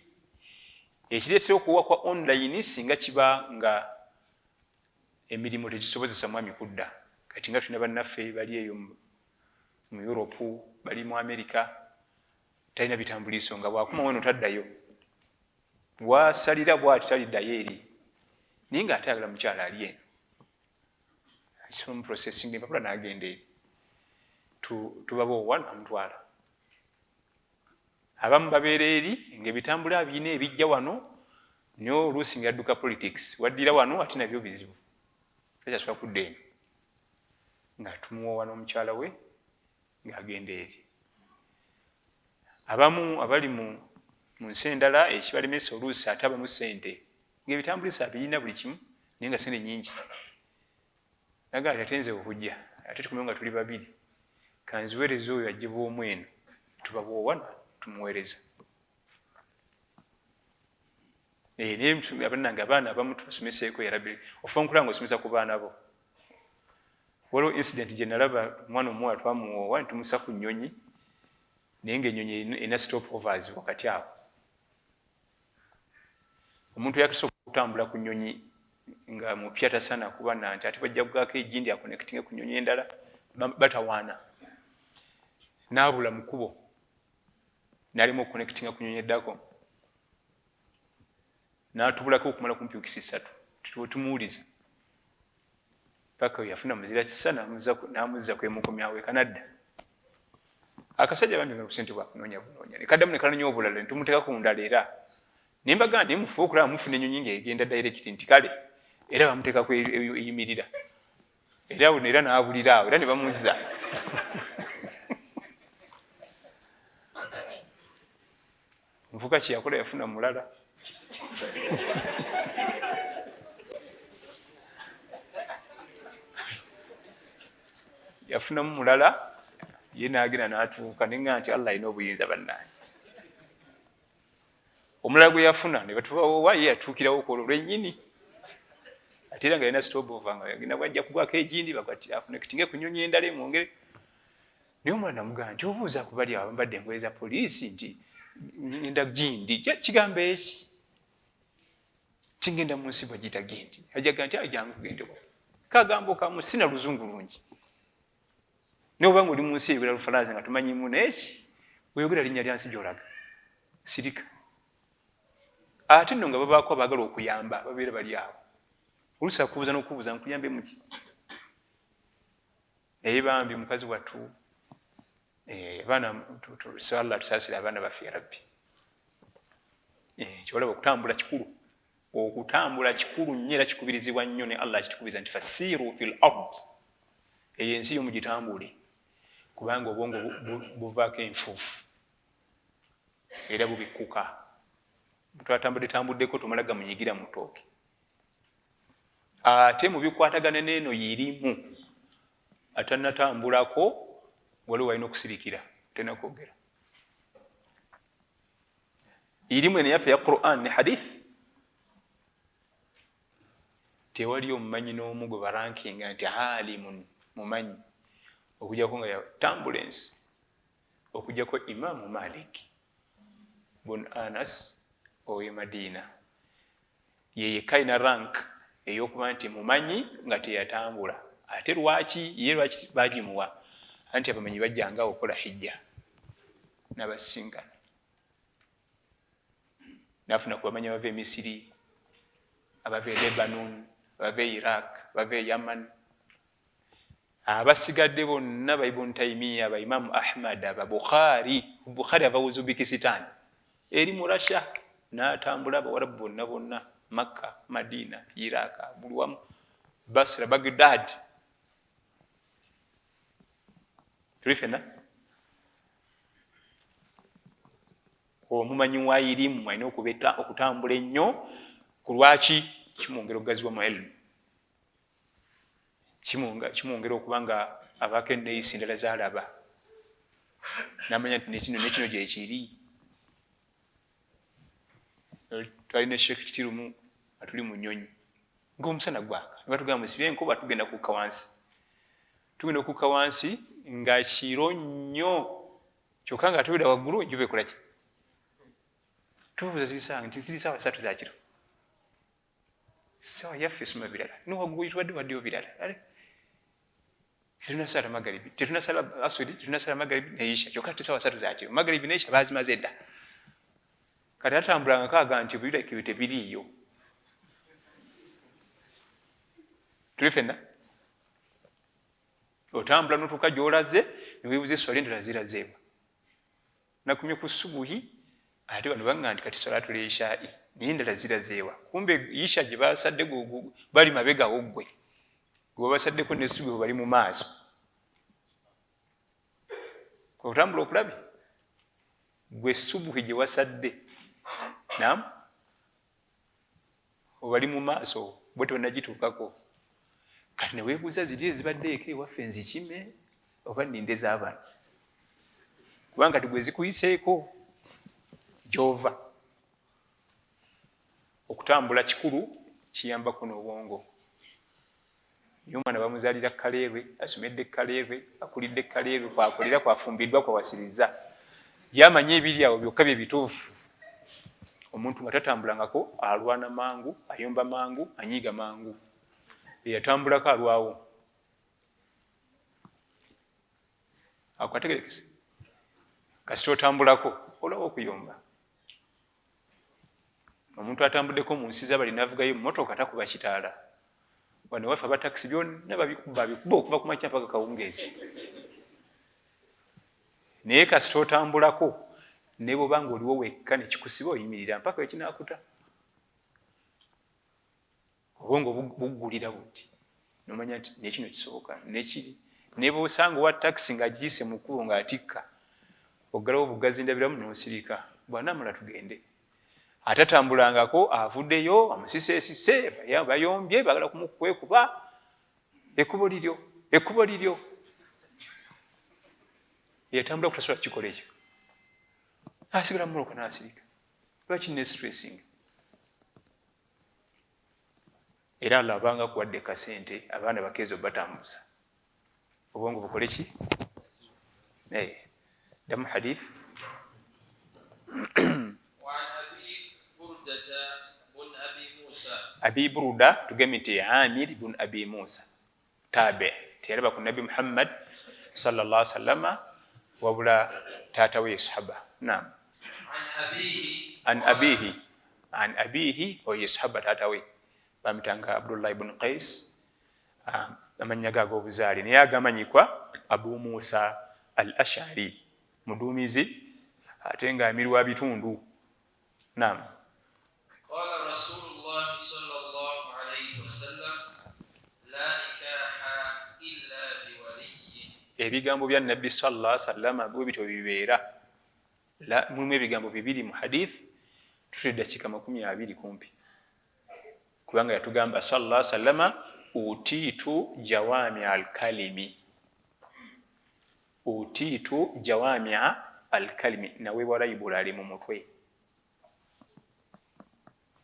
Ekireetera okuwoowa kwa online singa kiba nga emirimu tegisobozesa mwami kudda. Kati nga tulina bannaffe bali eyo mu Europe, bali mu America, talina bitambuliiso, nga bw'akoma wano taddayo, wasalira bw'ati taliddayo eri, naye ng'ate ayagala mukyala ali eno, akisobola mu processing empapula n'agenda eri, tubaboowa namutwala. Abamu babeera eri ng'ebitambula birina ebijja wano, naye oluusi nga yadduka politics, waddira wano ate nabyo bizibu, takyasobola kudda eno, nga tumuwoowa n'omukyala we ng'agenda eri. Abamu abali mu nsi endala ekibalemesa oluusi ate abamu ssente, ng'ebitambulisa birina buli kimu, naye nga ssente nnyingi. Naga ati ate nze okujja ate tukomewo nga tuli babiri, kanziweereze oyo ajje bw'omu eno, tubaboowa tumuweereza. Naye abannange abaana abamu tubasomeseeko, ya Rabbi, ofa nkulaba ng'osomesa ku baana bo. Waliwo incident gye nalaba, omwana omuwala twamuwoowa ne tumussa ku nnyonyi, naye ng'ennyonyi erina stop overs wakati awo. Omuntu yakasooka okutambula ku nnyonyi nga mupya tasaana kuba nanti ate bajja kugaako egindi akonectinge ku nnyonyi endala, batawaana. N'abula mu kkubo, n'alema okukonectinga ku nnyonyi eddako, n'atubulako okumala kumpi wiiki 3, tumuwuliza paka yafuna muzira kisa n'amuzza kwemukomyawo eka n'adda. Akasajja bambi nga busente bwakunoonya bunoonya, ne kaddamu ne kanoonya obulala, ne tumuteeka ku ndala era ne mbagamba naye mufuba okulaba mufuna ennyonyi ng'egenda direct, nti kale era bamuteekako eyimirira era awo, era n'abulira awo era ne bamuzza. Nvuka kye yakola yafuna mulala, yafunamu mulala ye n'agenda n'atuuka. Ne ŋŋamba nti Allah alina obuyinza bannange. Omulala gwe yafuna ne batubawowa, ye yatuukirawo ku olwo lwennyini, ate era nga yalina stopover nga yagenda bwajja kugwako egindi bakati akonectinge ku nnyonyi endala emwongere. Naye omwana namugamba nti obuuza ku bali abambadde engoye za poliisi nti ngenda gindi, kigambo eki tingenda mu nsi bagiyita gindi, ajaga nti ajangu kugendewo kagambo kamu sina luzungu lungi, naye obanga oli mu nsi eyogera Lufalansa nga tumanyimu, naye ki weyogera linnya lya nsi gy'olaga, sirika. Ate nno nga babaako abaagala okuyamba babeera bali awo, oluusi akubuuza n'okubuuza nkuyambe muki. Naye bambi mukazi wattu, abaana, Allah tusaasire abaana baffe ya Rabbi. Kyolaba okutambula kikulu, okutambula kikulu nnyo era kikubirizibwa nnyo, ne Allah akitukubiriza nti fasiiru fil ard, eyo ensi yo mugitambule, kubanga obwongo buvaako enfuufu era bubikkuka. Twatambudde tambuddeko, tomala gamunyigira mu ttooke. Ate mu bikwatagana n'eno yirimu atannatambulako, waliwo walina okusirikira, tolina kwogera irimu eno yaffe ya Quran ne hadith. Tewali omumanyi n'omu gwe barankinga nti alimun mumanyi okujjako nga yatambula ensi, okujjako Imaamu Malik bun Anas ow'e Madiina, ye yekka alina rank ey'okuba nti mumanyi nga teyatambula. Ate lwaki ye lwaki bagimuwa? Anti abamanyi bajjanga okukola hijja n'abasisinkana, nafuna ku bamanyi abava e Misiri, abava e Lebanon, abava e Iraq, abava e Yaman. Abasigadde bonna ba Ibn Taymiya, ba Imamu Ahmad, aba Bukhari, Bukhari ava Uzbekistan eri mu Russia n'atambula abawarabu bonna bonna, Makka, Madina, Iraq, buli wamu, Basra, Baghdad. Tuli fenna omumanyi wa irimu alina okutambula ennyo. Ku lwaki? Kimwongera okugaziwa mu elimu, kimwongera okuba nga abaako enneeyisa endala z'alaba, n'amanya nti nekino nekino gyekiri. Twalina Sheikh Kitirumu nga tuli mu nnyonyi ng'omusana gwaka, ne batugamba musibe enkuba, tugenda kukka wansi. Tugenda okukka wansi nga kiro nnyo, kyokka nga tubira waggulu enjuba ekola ki? Tubuuza ziri saawa nti ziri saawa 3 za kiro, saawa yaffe esoma birala, newaggulu tubadde waddeyo birala. Tetunasala magaribi, tetunasala aswiri, tetunasala magaribi neisha, kyokka ate saawa 3 za kiro, magaribi neisha bazimaze dda. Kati atambulanga kaaga nti birabika ebyo tebiriiyo. Tuli fenna otambula n'otuuka gy'olaze ne weebuuza eswala endala zirazeewa. Nakumye ku subuhi, ate bano baŋŋamba nti kati swalatul ishai, naye endala zirazeewa. Kumbe isha gye basadde bali mabegawo ggwe, gwe babasaddeko ne subuhi bali mu maaso. Otambula okulabe gwe subuhi gye wasadde, naam, obali mu maaso bwe tonnagituukako. Kati ne weebuuza ziri ezibadde eka ewaffe nzikime oba nninde z'abano, kubanga kati gwe zikuyiseeko gy'ova. Okutambula kikulu, kiyambako n'obwongo. Ye omwana bamuzaalira Kaleerwe, asomedde Kaleerwe, akulidde Kaleerwe, kwakolera, kwafumbiddwa, kwawasiriza, yamanya ebiri awo byokka bye bituufu. Omuntu nga tatambulangako alwana mangu, ayomba mangu, anyiiga mangu. Eyatambulako alwawo. Akwategerekese kasita otambulako olwawo okuyomba. Omuntu atambuddeko mu nsi z'abali n'avugayo emmotoka takuba kitaala. Wano waffe abatakisi byonna babikuba bikuba okuva ku makya mpaka kawungeezi. Naye kasita otambulako ne bw'oba ng'oliwo wekka ne kikusiba oyimirira mpaka wekinaakuta. Obwongo buggulira buti n'omanya nti nekino kisoboka nekiri. Ne bw'osanga owa takisi ng'agiyise mu kkubo ng'atikka, oggalawo obugazi ndabiramu n'osirika, bw'anaamala tugende. Atatambulangako avuddeyo amusiseesise, bayombye, baagala kumukwekuba, ekkubo liryo, ekkubo liryo. Eyatambula kutasobola kukikola ekyo, asigala mumoloka n'asirika. Lwaki ne stressing? Era Allah abanga akuwadde kasente, abaana bakeeza obatambuza, obwongo bukole ki? Ddamu hadith. Abi Burda tugambye nti Amir bun Abi Musa tabe, teyalaba ku Nabbi Muhammad sallallahu alaihi wasallama, wabula taata we sahaba. Naam, an abihi, an abihi, oyo sahaba taata we bamitanga Abdullah ibn Qais, amannya ge ag'obuzaale naye agamanyikwa Abu Musa al-Ash'ari, muduumizi ate nga amiri wa bitundu. Naam. Qala Rasulullah sallallahu alayhi wasallam la nikaha illa biwaliyyin. Ebigambo bya Nabbi sallallahu alayhi wasallam bwe bityo bibeera. Mulimu ebigambo bibiri mu hadith, tutule dakiika 20 kumpi, kubanga yatugamba sallallahu alayhi wasallama utiitu jawami alkalimi, utiitu jawamia alkalimi, naweebwa layibulale mu mutwe.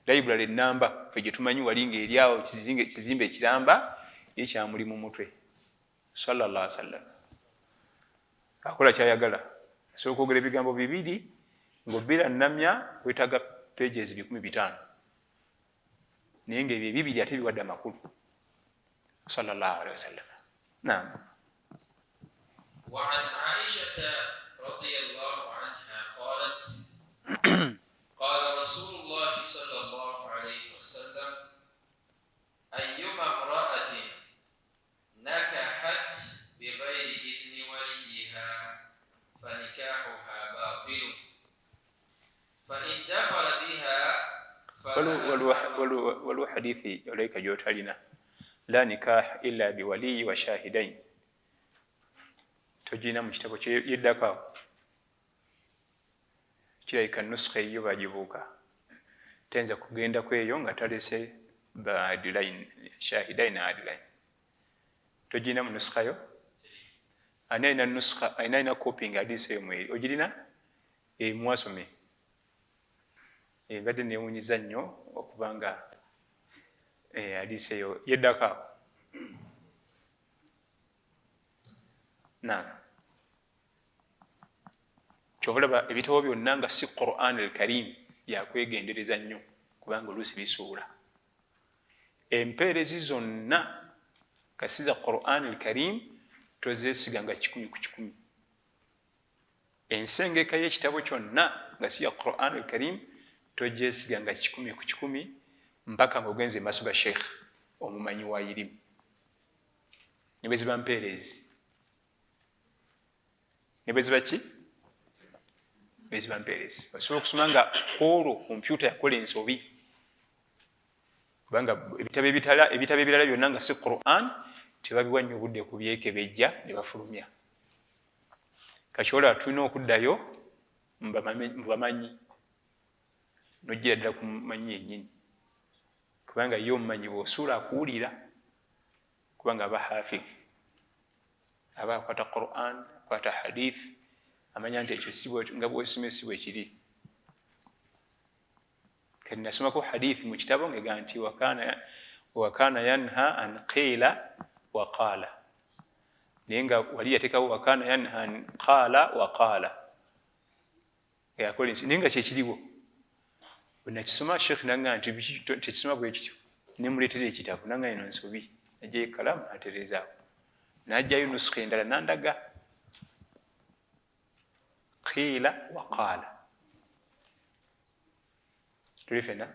Library ennamba fe gye tumanyi wali ng'eri awo kizimbe ekiramba ye kyamuli mu mutwe sallallahu alaihi wasallam. Akola kyayagala, asobola okwogera ebigambo bibiri ng'obbira nnamya wetaaga pages 500, naye ng'ebyo ebibiri ate biwadde amakulu sallallahu alaihi wasallam. Naam. وعن عائشة رضي الله عنها قالت قال رسول الله صلى الله عليه وسلم أيما امرأة نكحت بغير إذن وليها فنكاحها باطل فإن دخل بها Waliwo hadithi olaika gyotalina, la nikah illa biwaliyi wa shahidain, togirina mu kitabo yeddako awo, kirabika nuskha eyo bagibuuka, tayinza kugenda kweyo nga talese baadilain shahidain adilain. Togirina mu nuskha yo? Ani alina nuskha, alina alina kopi nga hadithi eyo mweri ogirina? Mwasome. Mbadde newunyiza nnyo okubanga hadithi eyo yeddako awo. Naam, kyova olaba ebitabo byonna nga si Quran al-Karim yakwegendereza nnyo, kubanga oluusi bisuula empeerezi zonna kasiza Quran al-Karim tozeesiga nga 100 ku 100. Ensengeka y'ekitabo kyonna nga si ya Quran al-Karim togyesiga nga 100 ku 100 mpaka ng'ogenze maaso ga sheikh omumanyi wa irimu, ne bwe ziba mpeerezi, ne bwe ziba ki, bwe ziba mpeerezi, osobola okusoma nga kwolwo kompyuta yakola ensobi, kubanga ebitabo ebirala byonna nga si Quran tebabiwa nnyo budde kubyekebejja ne bafulumya. Kakyola tulina okuddayo mu bamanyi n'ojjira ddala ku mumanyi yennyini, kubanga ye omumanyi bw'osuula akuwulira, kubanga aba hafidh, aba akwata Quran, akwata hadith, amanya nti ekyo nga bwosomye si bwe kiri. Kati nasomako hadith mu kitabo ngega nti wakana yanha an qila wa qala, naye nga wali yateekawo wakana yanha an qala wa qala, yakola ensi, naye nga kyekiriwo. Bwe nakisoma sheikh nanga nti tekisoma bwe kityo, nemuleetera ekitabo nanga eno nsobi, najjayo ekkalaamu natereezaawo, najjayo nuskha endala nandaga qila wa qala. Tuli fena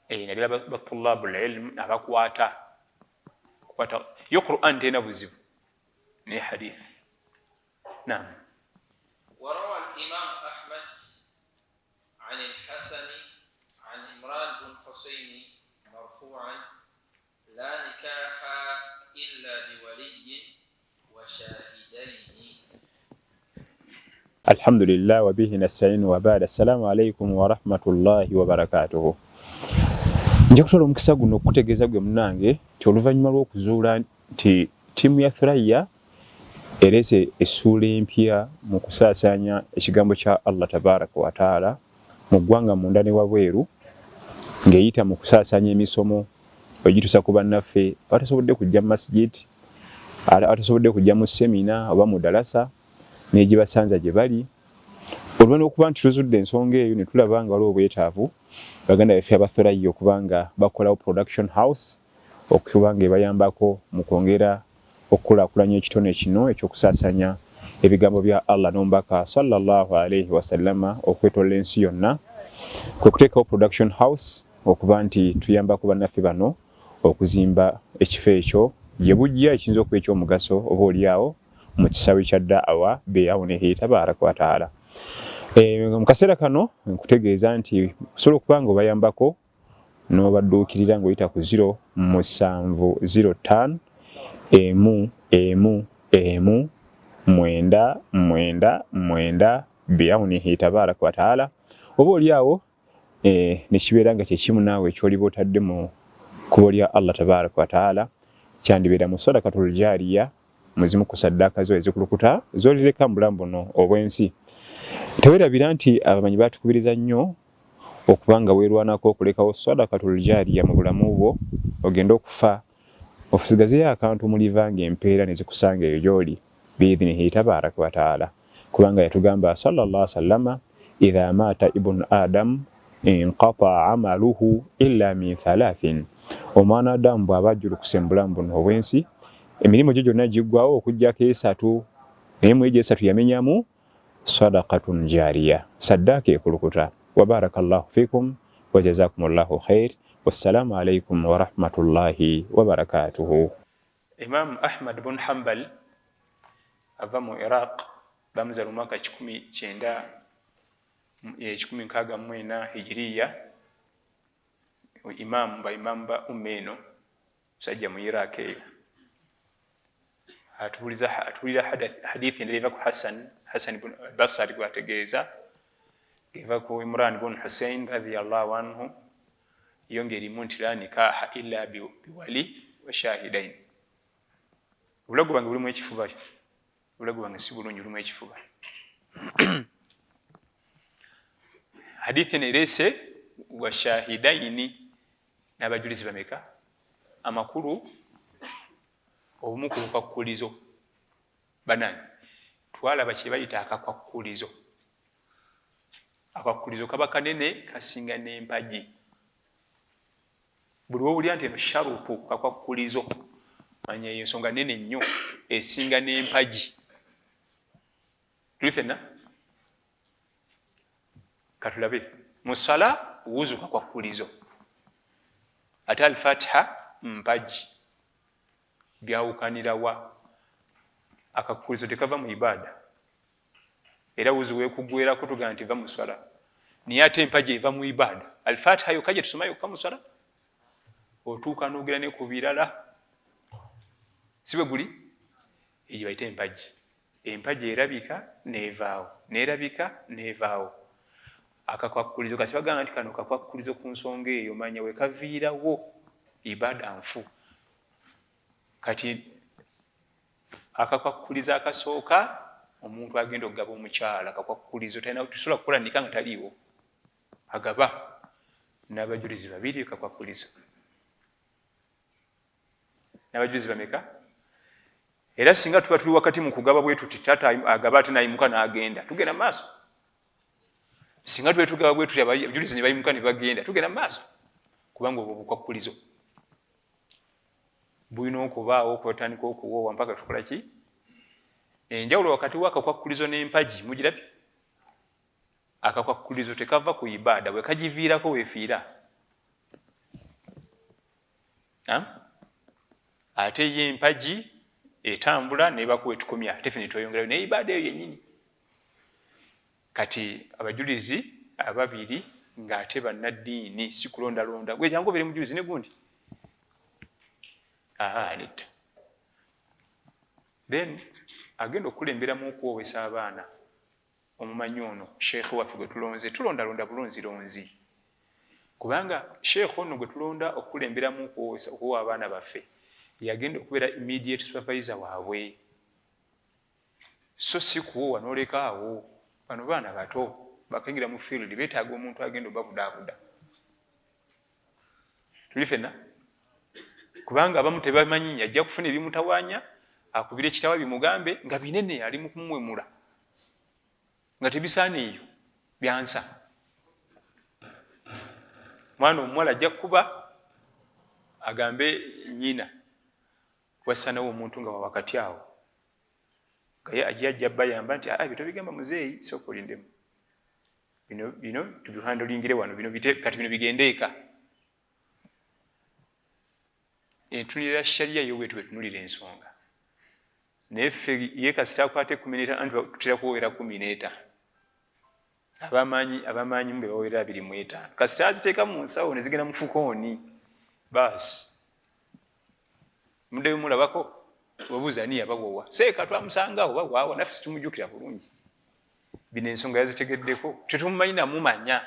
naddala batulabu lilm abakwata kwata yo Quran terina buzibu naye hadith. Naam. وروى الإمام أحمد عن الحسن عن عمران بن حسين مرفوعا لا نكاح إلا بولي وشاهدين. Alhamdulillah wabihi nasta'in wa ba'da. Assalamu alaikum wa rahmatullahi wa barakatuhu. Nja kutwala omukisa guno okukutegeeza gwe munnange nti oluvannyuma lw'okuzuula nti ttiimu ya Thuraya ereese essuula empya mu kusaasaanya ekigambo kya Allah tabaraka wa taala mu ggwanga munda ne wabweru, ng'eyita mu kusaasaanya emisomo ogituusa ku bannaffe abatasobodde kujja mu masjid, abatasobodde kujja mu semina oba mu dalasa n'egibasanza gye bali. Oluvannyuma lw'okuba nti tuzudde ensonga eyo ne tulaba nga waliwo obwetaavu baganda baffe aba Thuraya okuba nga bakolawo production house okuba nga ebayambako mu kwongera okukulaakulanya ekitone kino eky'okusaasaanya ebigambo bya Allah n'omubaka sallallahu alaihi wasallama okwetolola ensi yonna, kwe kuteekawo production house okuba nti tuyambako bannaffe bano okuzimba ekifo ekyo gye bujja ekiyinza okuba eky'omugaso oba oliawo mu kisaawe kya da'awa biaunihi tabaraka wa taala. Mu kaseera kano nkutegeeza nti osobola okuba nga obayambako n'obadduukirira ng'oyita ku 0 7 0 5 1 1 1 9 9 9 biaunihi tabaraka wa taala, oba oliawo nekibeera nga kyekimu naawe ekyoliba otadde mu kkubo lya Allah tabaraka wa taala, kyandibeera mu sadakatul jariya, muzimu ku saddaaka zo ezikulukuta zolireka mu bulamu buno obw'ensi. Teweerabira nti abamanyi baatukubiriza nnyo Okuba nga weerwanako okulekawo sadakatul jaariya mu bulamu bwo, ogende okufa ofusigazeyo akantu muliva ng'empeera ne zikusanga eyo gy'oli biidhinihi tabaraka wataala, kubanga yatugamba sallallahu sallama, idha maata ibnu adamu inqataa amaluhu illa min thalathin, omwana Adamu bw'aba ajjulukuse mu bulamu buno obw'ensi, emirimu gye gyonna giggwawo okuggyako esatu, naye mu egyo esatu yamenyamu sadakatun jariya, saddaaka ekulukuta. Wabaraka llahu fikum wajazakum llahu khair, wassalamu alaikum warahmatullahi wabarakatuhu. Imamu Ahmad bun Hambal ava mu Iraq, bamuzala omwaka 964 hijiriya. Imamu baimamu ba umma eno, musajja mu Iraq eyo, atuwulira hadithi endala eva ku Hasan Basari, gwategeeza eva ku Imran bun Husein radiallahu anhu, yo ngaerimu nti la nikaha illa biwali wa shahidain. Obulago bwange bulimu ekifuba, obulago bwange si bulungi, bulimu ekifuba. Hadithi eno ereese wa shahidaini, n'abajulizi bameka? Amakulu obumu ku bukwakulizo. Banange, twalaba kye bayita akakwakulizo. Akakwakulizo kaba kanene, kasinga n'empagi. Buli wowulira nti eno sharupu kakwakulizo, manya eyo ensonga nene nnyo, esinga n'empagi. Tuli fenna? Katulabe musala. Wuzu kakwakulizo, ate Alfatiha mpagi, byawukanirawa? Akakulizo tekava mu ibaada, era wuzu wekugwerako tugamba nti va muswala, naye ate empagi eva mu ibaada. Alfatiha yokka gye tusoma yokka muswala, otuuka n'ogera ne ku birala, si bwe guli? Egyo bayita empagi. Empagi erabika nevaawo, nerabika nevaawo. Akakwakulizo kati bagamba nti kano kakwakulizo ku nsonga eyo, manya wekaviirawo ibaada nfu. Kati akakwakulizo akasooka, omuntu agenda okugaba omukyala, kakwakulizo, tusobola kukola nika nga taliiwo. Agaba n'abajulizi babiri, kakwakulizo. N'abajulizi bameka? Era singa tuba tuli wakati mu kugaba bwe tuti, taata agaba ate nayimuka n'agenda, tugenda mu maaso? Singa tube tugaba bwe tuti, abajulizi ne bayimuka ne bagenda, tugenda mu maaso? Kubanga obwo bukwakulizo bulina okubaawo okwetandika okuwoowa mpaka tukola ki. Enjawulo wakati w'akakwakulizo n'empagi mugirabye? Akakwakulizo tekava ku ibaada, bwe kagiviirako weefiira, ate ye empagi etambula nebako wetukomya, ate ffe netweyongerayo naye ibaada eyo yennyini. Kati abajulizi ababiri ng'ate bannaddiini, si kulondalonda gwe jangu obeere mujulizi ne gundi, nedda. Then agenda okukulemberamu okuwoowesa abaana, omumanyi ono sheekhe waffe gwe tulonze, tulondalonda bulonzironzi, kubanga sheekhe ono gwe tulonda okukulemberamu okuwa abaana baffe yagenda okubeera immediate supervisor waabwe, so si kuwoowa n'oleka awo. Bano baana bato bakayingira mu field, beetaaga omuntu agenda obabudaabuda. Tuli fenna? Kubanga abamu tebamanyi, ajja kufuna ebimutawaanya, akubire ekitawa bimugambe nga binene, ali mu kumuwemula nga tebisaana eyo byansa. Mwana omuwala ajja kukuba agambe nyina, wasanawo omuntu nga wawakati awo nga ye ajja ajja bayamba nti aa, bitobigamba muzeeyi, sooka olindemu, bino bino tubihandlingire wano, bino kati bino bigende eka. Entunulira shariya yo bwetu bwetunulira ensonga, naye ffe ye kasita akwata 15, anti tutera kuwera 15, abamaanyi mu be bawera 25, kasita aziteeka mu nsawo ne zigenda mufukooni, baasi muddeyo mulabako wabuuza ani yabawowa, seeka twamusangawo bawaawa, naffe tumujjukira bulungi. Bino ensonga yazitegeddeko, tetumumanyi namumanya.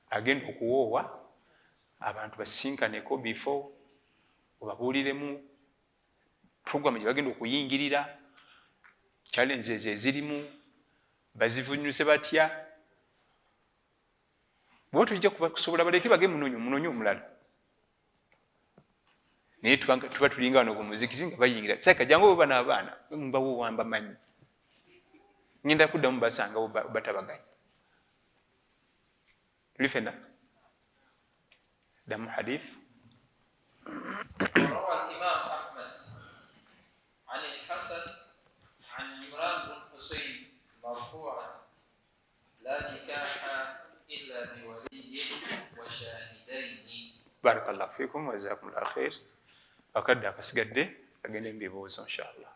Agenda okuwoowa abantu basinkaneko before, obabuuliremu programu gye bagenda okuyingirira, challenges ezirimu bazivunyuse batya. Bw'oba tojja kusobola baleke bage munonye munonye omulala. Naye tuba tulinga wano ku muzikiti nga bayingira saka jangu oba n'abaana mbawo wamba manyi ngenda kuddamu basangawo batabaganya. Tuli fenna ddamu hadith. وروى الإمام أحمد عن الحسن عن عمران بن حسين مرفوعا لا نكاح إلا بولي وشاهدين. Barakallahu fikum wa jazakumullahu khair. Akadde akasigadde agende mu bibuuzo inshallah.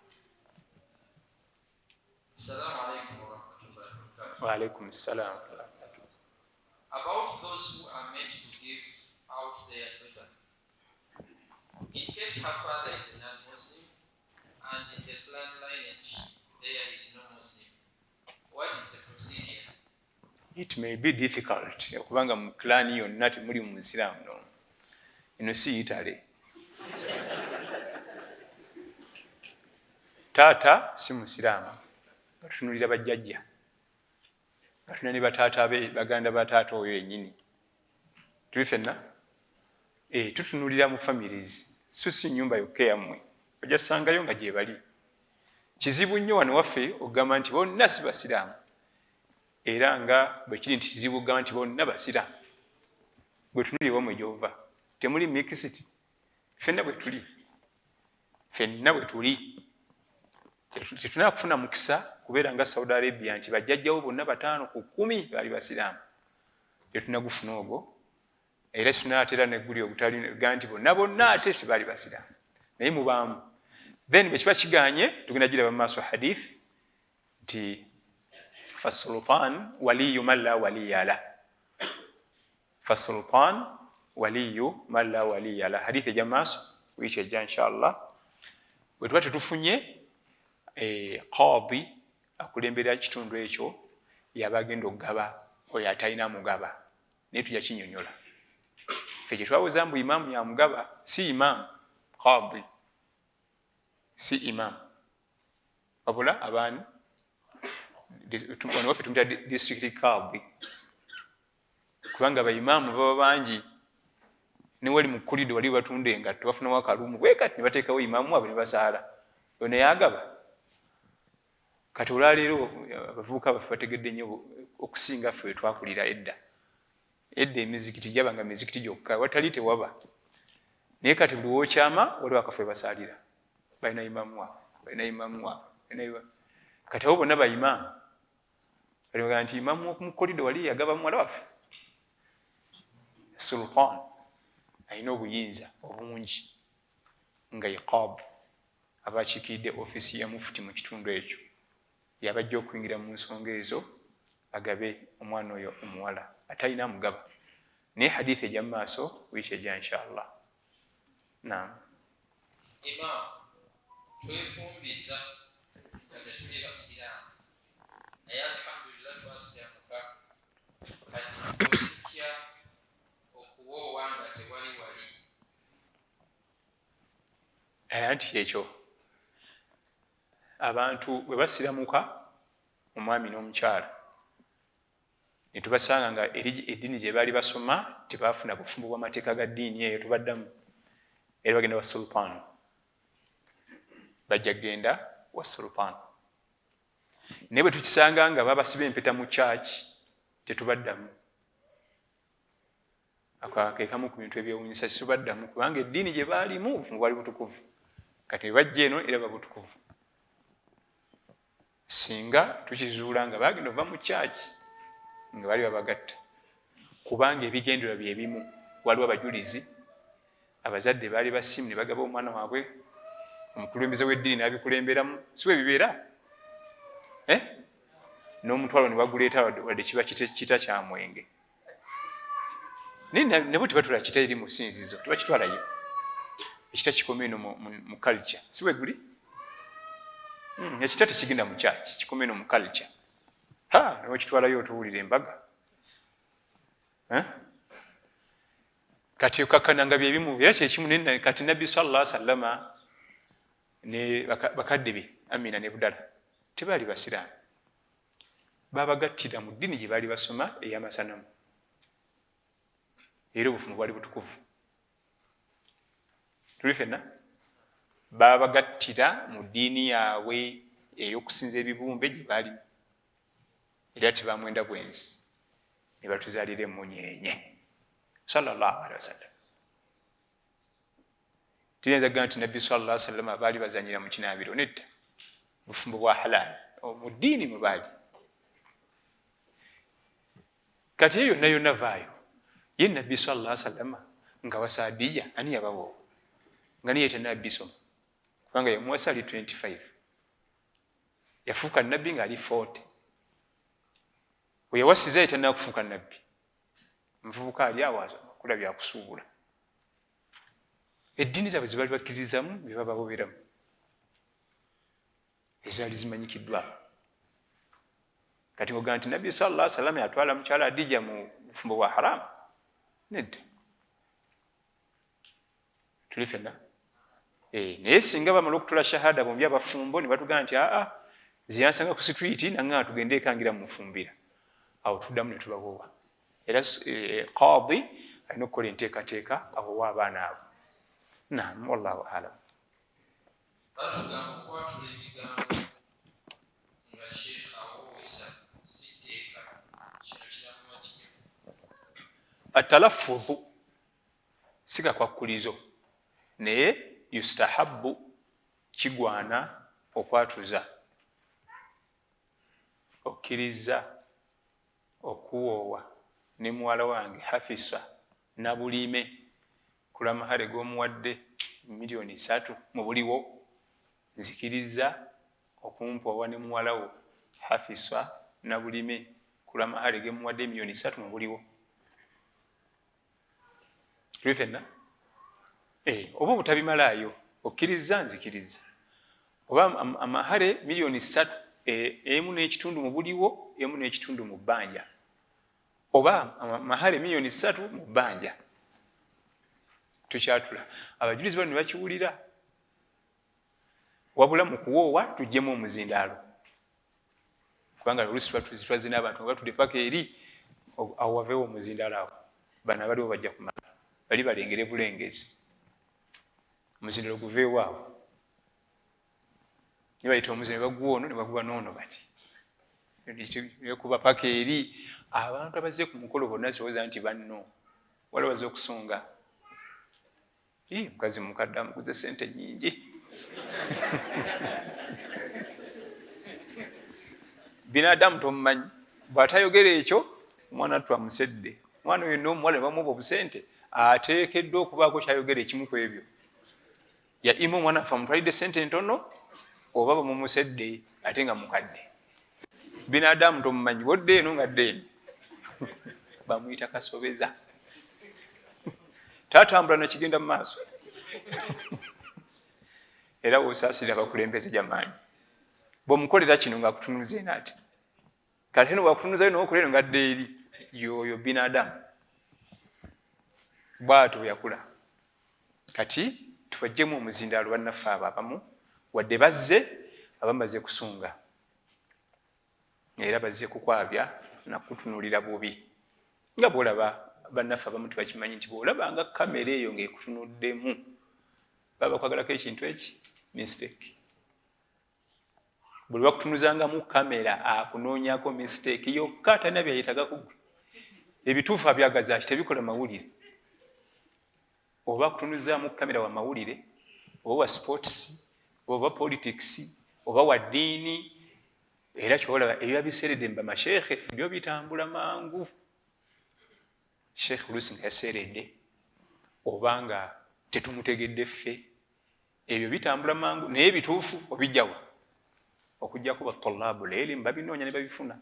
Assalamu alaikum wa rahmatullahi wa barakatuh. Wa alaikum assalam wa rahmatullahi. About those who are meant to give out their daughter. In case her father is a non-Muslim and in the clan lineage there is no Muslim, what is the procedure? It may be difficult okubanga mu clan yonna temuli mu Musiraamu no. Eno si Italy. Taata si Musiraamu, nga tutunulira bajjajja, nga tulina ne bataata be baganda ba taata oyo yennyini. Tuli fenna? Tutunulira mu families, so si nnyumba yokka eyammwe, ojja sangayo nga gye bali. Kizibu nnyo wano waffe okugamba nti bonna si Basiraamu, era nga bwe kiri nti kizibu okugamba nti bonna Basiraamu. Bwe tunulira ewammwe gy'ova, temuli mixed, ffenna bwe tuli, ffenna bwe tuli. Tetunaba kufuna mukisa kubeera nga Saudi Arabia nti bajjajjawo bonna 5 ku 10 baali Basiraamu. Tetunagufuna ogwo, era tunaatera negguli ogutali ga nti bonna bonna ate tebaali Basiraamu, naye mubaamu. Then bwe kiba kiganye tugenda giraba mu maaso hadith nti fasultan waliyu man la waliya lah, fasultan waliyu man la waliya lah. Hadith ejja mu maaso wiiki ejja inshallah. Bwe tuba tetufunye qadi akulembera ekitundu ekyo yaba agenda okugaba oyo atalina mugaba, naye tujja kinnyonnyola. Ffe kye twawoza mbu imaamu yamugaba, si imaamu, qadi si imaamu, wabula abaani wano waffe tumuyita district qadi, kubanga baimaamu baba bangi. Ne wali mu kkulido wali batunda engatto, bafunawo akalumu bwe kati ne bateekawo imaamu waabwe ne basaala, oyo naye agaba. Kati olwaleero abavubuka baffe bategedde nnyo okusinga ffe twakulira edda. Edda emizikiti gyabanga mizikiti gyokka, watali tewaba. Naye kati buli w'okyama waliwo akafo we basaalira, balina imaamu waabwe, balina imaamu waabwe. Kati abo bonna bayimaamu. Kati nti imaamu w'oku kolido wali yagaba muwala waffe. Sultan alina obuyinza obungi nga iqab aba akiikiridde ofiisi ya mufuti mu kitundu ekyo, yabajja okuyingira mu nsonga ezo agabe omwana oyo omuwala atalina mugaba. Naye hadithi ejja mu maaso wiiki ejja inshallah. Naam. Imam, twefumbiza nga tetuli Basiraamu, naye alhamdulillah twasiramuka. Kati tutya okuwoowa nga tewali wali? Anti ekyo abantu bwe basiramuka omwami n'omukyala ne tubasanga nga eri eddiini gye baali basoma tebaafuna bufumbo bw'amateeka ga ddiini eyo, tubaddamu era bagenda wa sultan, bajja kugenda wa sultan. Naye bwe tukisanga nga babasiba empeta mu church tetubaddamu. Ako kekamu ku bintu ebyewuunyisa, situbaddamu kubanga eddiini gye baalimu obufumbo bwali butukuvu. Kati bwe bajja eno era babutukuvu. Singa tukizuula nga bagenda ova mu church nga bali babagatta, kubanga ebigendererwa bye bimu, waliwo abajulizi, abazadde baali basiimu ne bagaba omwana waabwe, omukulembeze w'eddiini n'abikulemberamu, si bwe bibeera? N'omutwalo ne baguleeta wadde kiba kita kya mwenge, naye nabo tebatwala kita eri mu ssinzizo, tebakitwalayo. Ekita kikoma eno mu culture, si bwe guli? Ekita tekigenda mu church, kikoma eno mu culture. Ha, newekitwalayo otuwulira embaga. Kati okakkana nga byebimu era kyekimu. Kati Nabbi sallallahu alaihi wasallama ne bakadde be Amina ne Budala tebaali Basiraamu, babagattira mu ddiini gye baali basoma ey'amasanamu. Era obufumbo bwali butukuvu. Tuli fenna babagattira mu ddiini yaabwe ey'okusinza ebibumbe gye baalimu, era tebamwenda bwenzi ne batuzaalira emmunyeenye sallallahu alaihi wasallam. Tuyinza kugamba nti Nabbi sallallahu alaihi wasallam baali bazanyira mu kinaabiro? Nedda, bufumbo bwa halal mu ddiini mwe baali. Kati eyo yonna yonna vaayo ye Nabbi sallallahu alaihi wasallam nga wasaadiya ani yabawoowa nga niye tannabisoma, kubanga yamuwasa ali 25, yafuuka nabbi ng'ali 40. We yawasiza ye tannaba kufuuka nabbi, muvubuka ali awo akola byakusuubula. Eddiini zaabwe ze baali bakkiririzamu bye bababoberamu ezaali zimanyikiddwa. Kati ng'ogamba nti Nabbi sallallahu alaihi wasallam yatwala mukyala Adija mu bufumbo bwa haramu? Nedda, tuli fenna. Eh, naye singa bamala okutula shahada bombi abafumbo ne batugamba nti aa ziyansanga ku situiti nanga tugende ekangira mufumbira, awo tuddamu ne tubawowa. Era eh, qadi alina okukola enteekateeka awowa abaana abo. Naam, wallahu alam. Batugamba okwatula ebigambo nga sheikh awoowesa si tteeka, kino kiramulwa kitya? Atalaffudhu si kakwakkulizo, naye yustahabbu, kigwana okwatuza okkirizza okuwoowa ne muwala wange Hafisa Nabulime ku lw'amahare g'omuwadde 3,000,000 mu buliwo. Nzikirizza okumpoowa ne muwala wo Hafisa Nabulime ku lw'amahare ge mmuwadde 3,000,000 mu buliwo. Tuli fenna? Eh, oba obutabimalaayo, okkirizza nzikirizza. Oba amahare 3,000,000, eh, emu n'ekitundu mu buliwo, emu n'ekitundu mu bbanja. Oba amahare 3,000,000 mu bbanja. Tukyatula. Abajulizi bano ne bakiwulira. Wabula mu kuwoowa tuggyemu omuzindaalo. Kubanga oluusi twaze n'abantu nga batudde paka eri, awo waveewo omuzindaalo awo. Bano abaliwo bajja kumala. Bali balengere bulengezi. Omuzindaalo guveewo awo. Ne bayita omuzindaalo ne baguwa ono ne baguwa n'ono bati. Nekuba paka eri. Abantu abazze ku mukolo bonna sirowooza nti banno. Waliwo abazze okusunga. Ii, mukazi mukadde amuguze ssente nnyingi. Binadamu tomumanyi, bw'atayogera ekyo omwana attu amusedde. Omwana oyo n'omuwala ne bamuwa obusente, ateekeddwa okubaako ky'ayogera ekimu ku ebyo. Ya ima omwana affe amutwalidde ssente ntono oba bamumusedde ate nga mukadde. Binadamu tomumanyi, bw'odda eno ng'adda eno. Bamuyita kasobeza. Tatambula nakigenda mu maaso. Era w'osaasirira abakulembeze jamaanyi. Bw'omukolera kino ng'akutunuza eno ati. Kati eno bw'akutunuzayo n'okola eno ng'adda eri. Y'oyo binadamu. Bw'atyo bwe yakula. Kati tubaggyemu omuzindaalo bannaffe abo abamu wadde bazze abamu bazze kusunga. Era bazze kukwabya na kukutunuulira bubi. Nga bw'olaba bannaffe abamu tebakimanyi nti bw'olabanga kkamera eyo ng'ekutunuddemu baba bakwagalako ekintu eki mistake. Buli bakutunuzangamu kkamera akunoonyako mistake yokka, talina byeyetaaga ku ggwe. Ebituufu abyagaza ki tebikola mawulire. Oba akutunuzaamu kkamera wa mawulire, oba wa sports, oba politics, oba wa ddiini. Era ky'olaba ebiba biseeredde mu bamasheekhe byo bitambula mangu. Sheikh oluusi nga yaseeredde oba nga tetumutegedde ffe, ebyo bitambula mangu, naye ebituufu obijjawa? Okuggyako ba tullabul ilm babinoonya ne babifuna.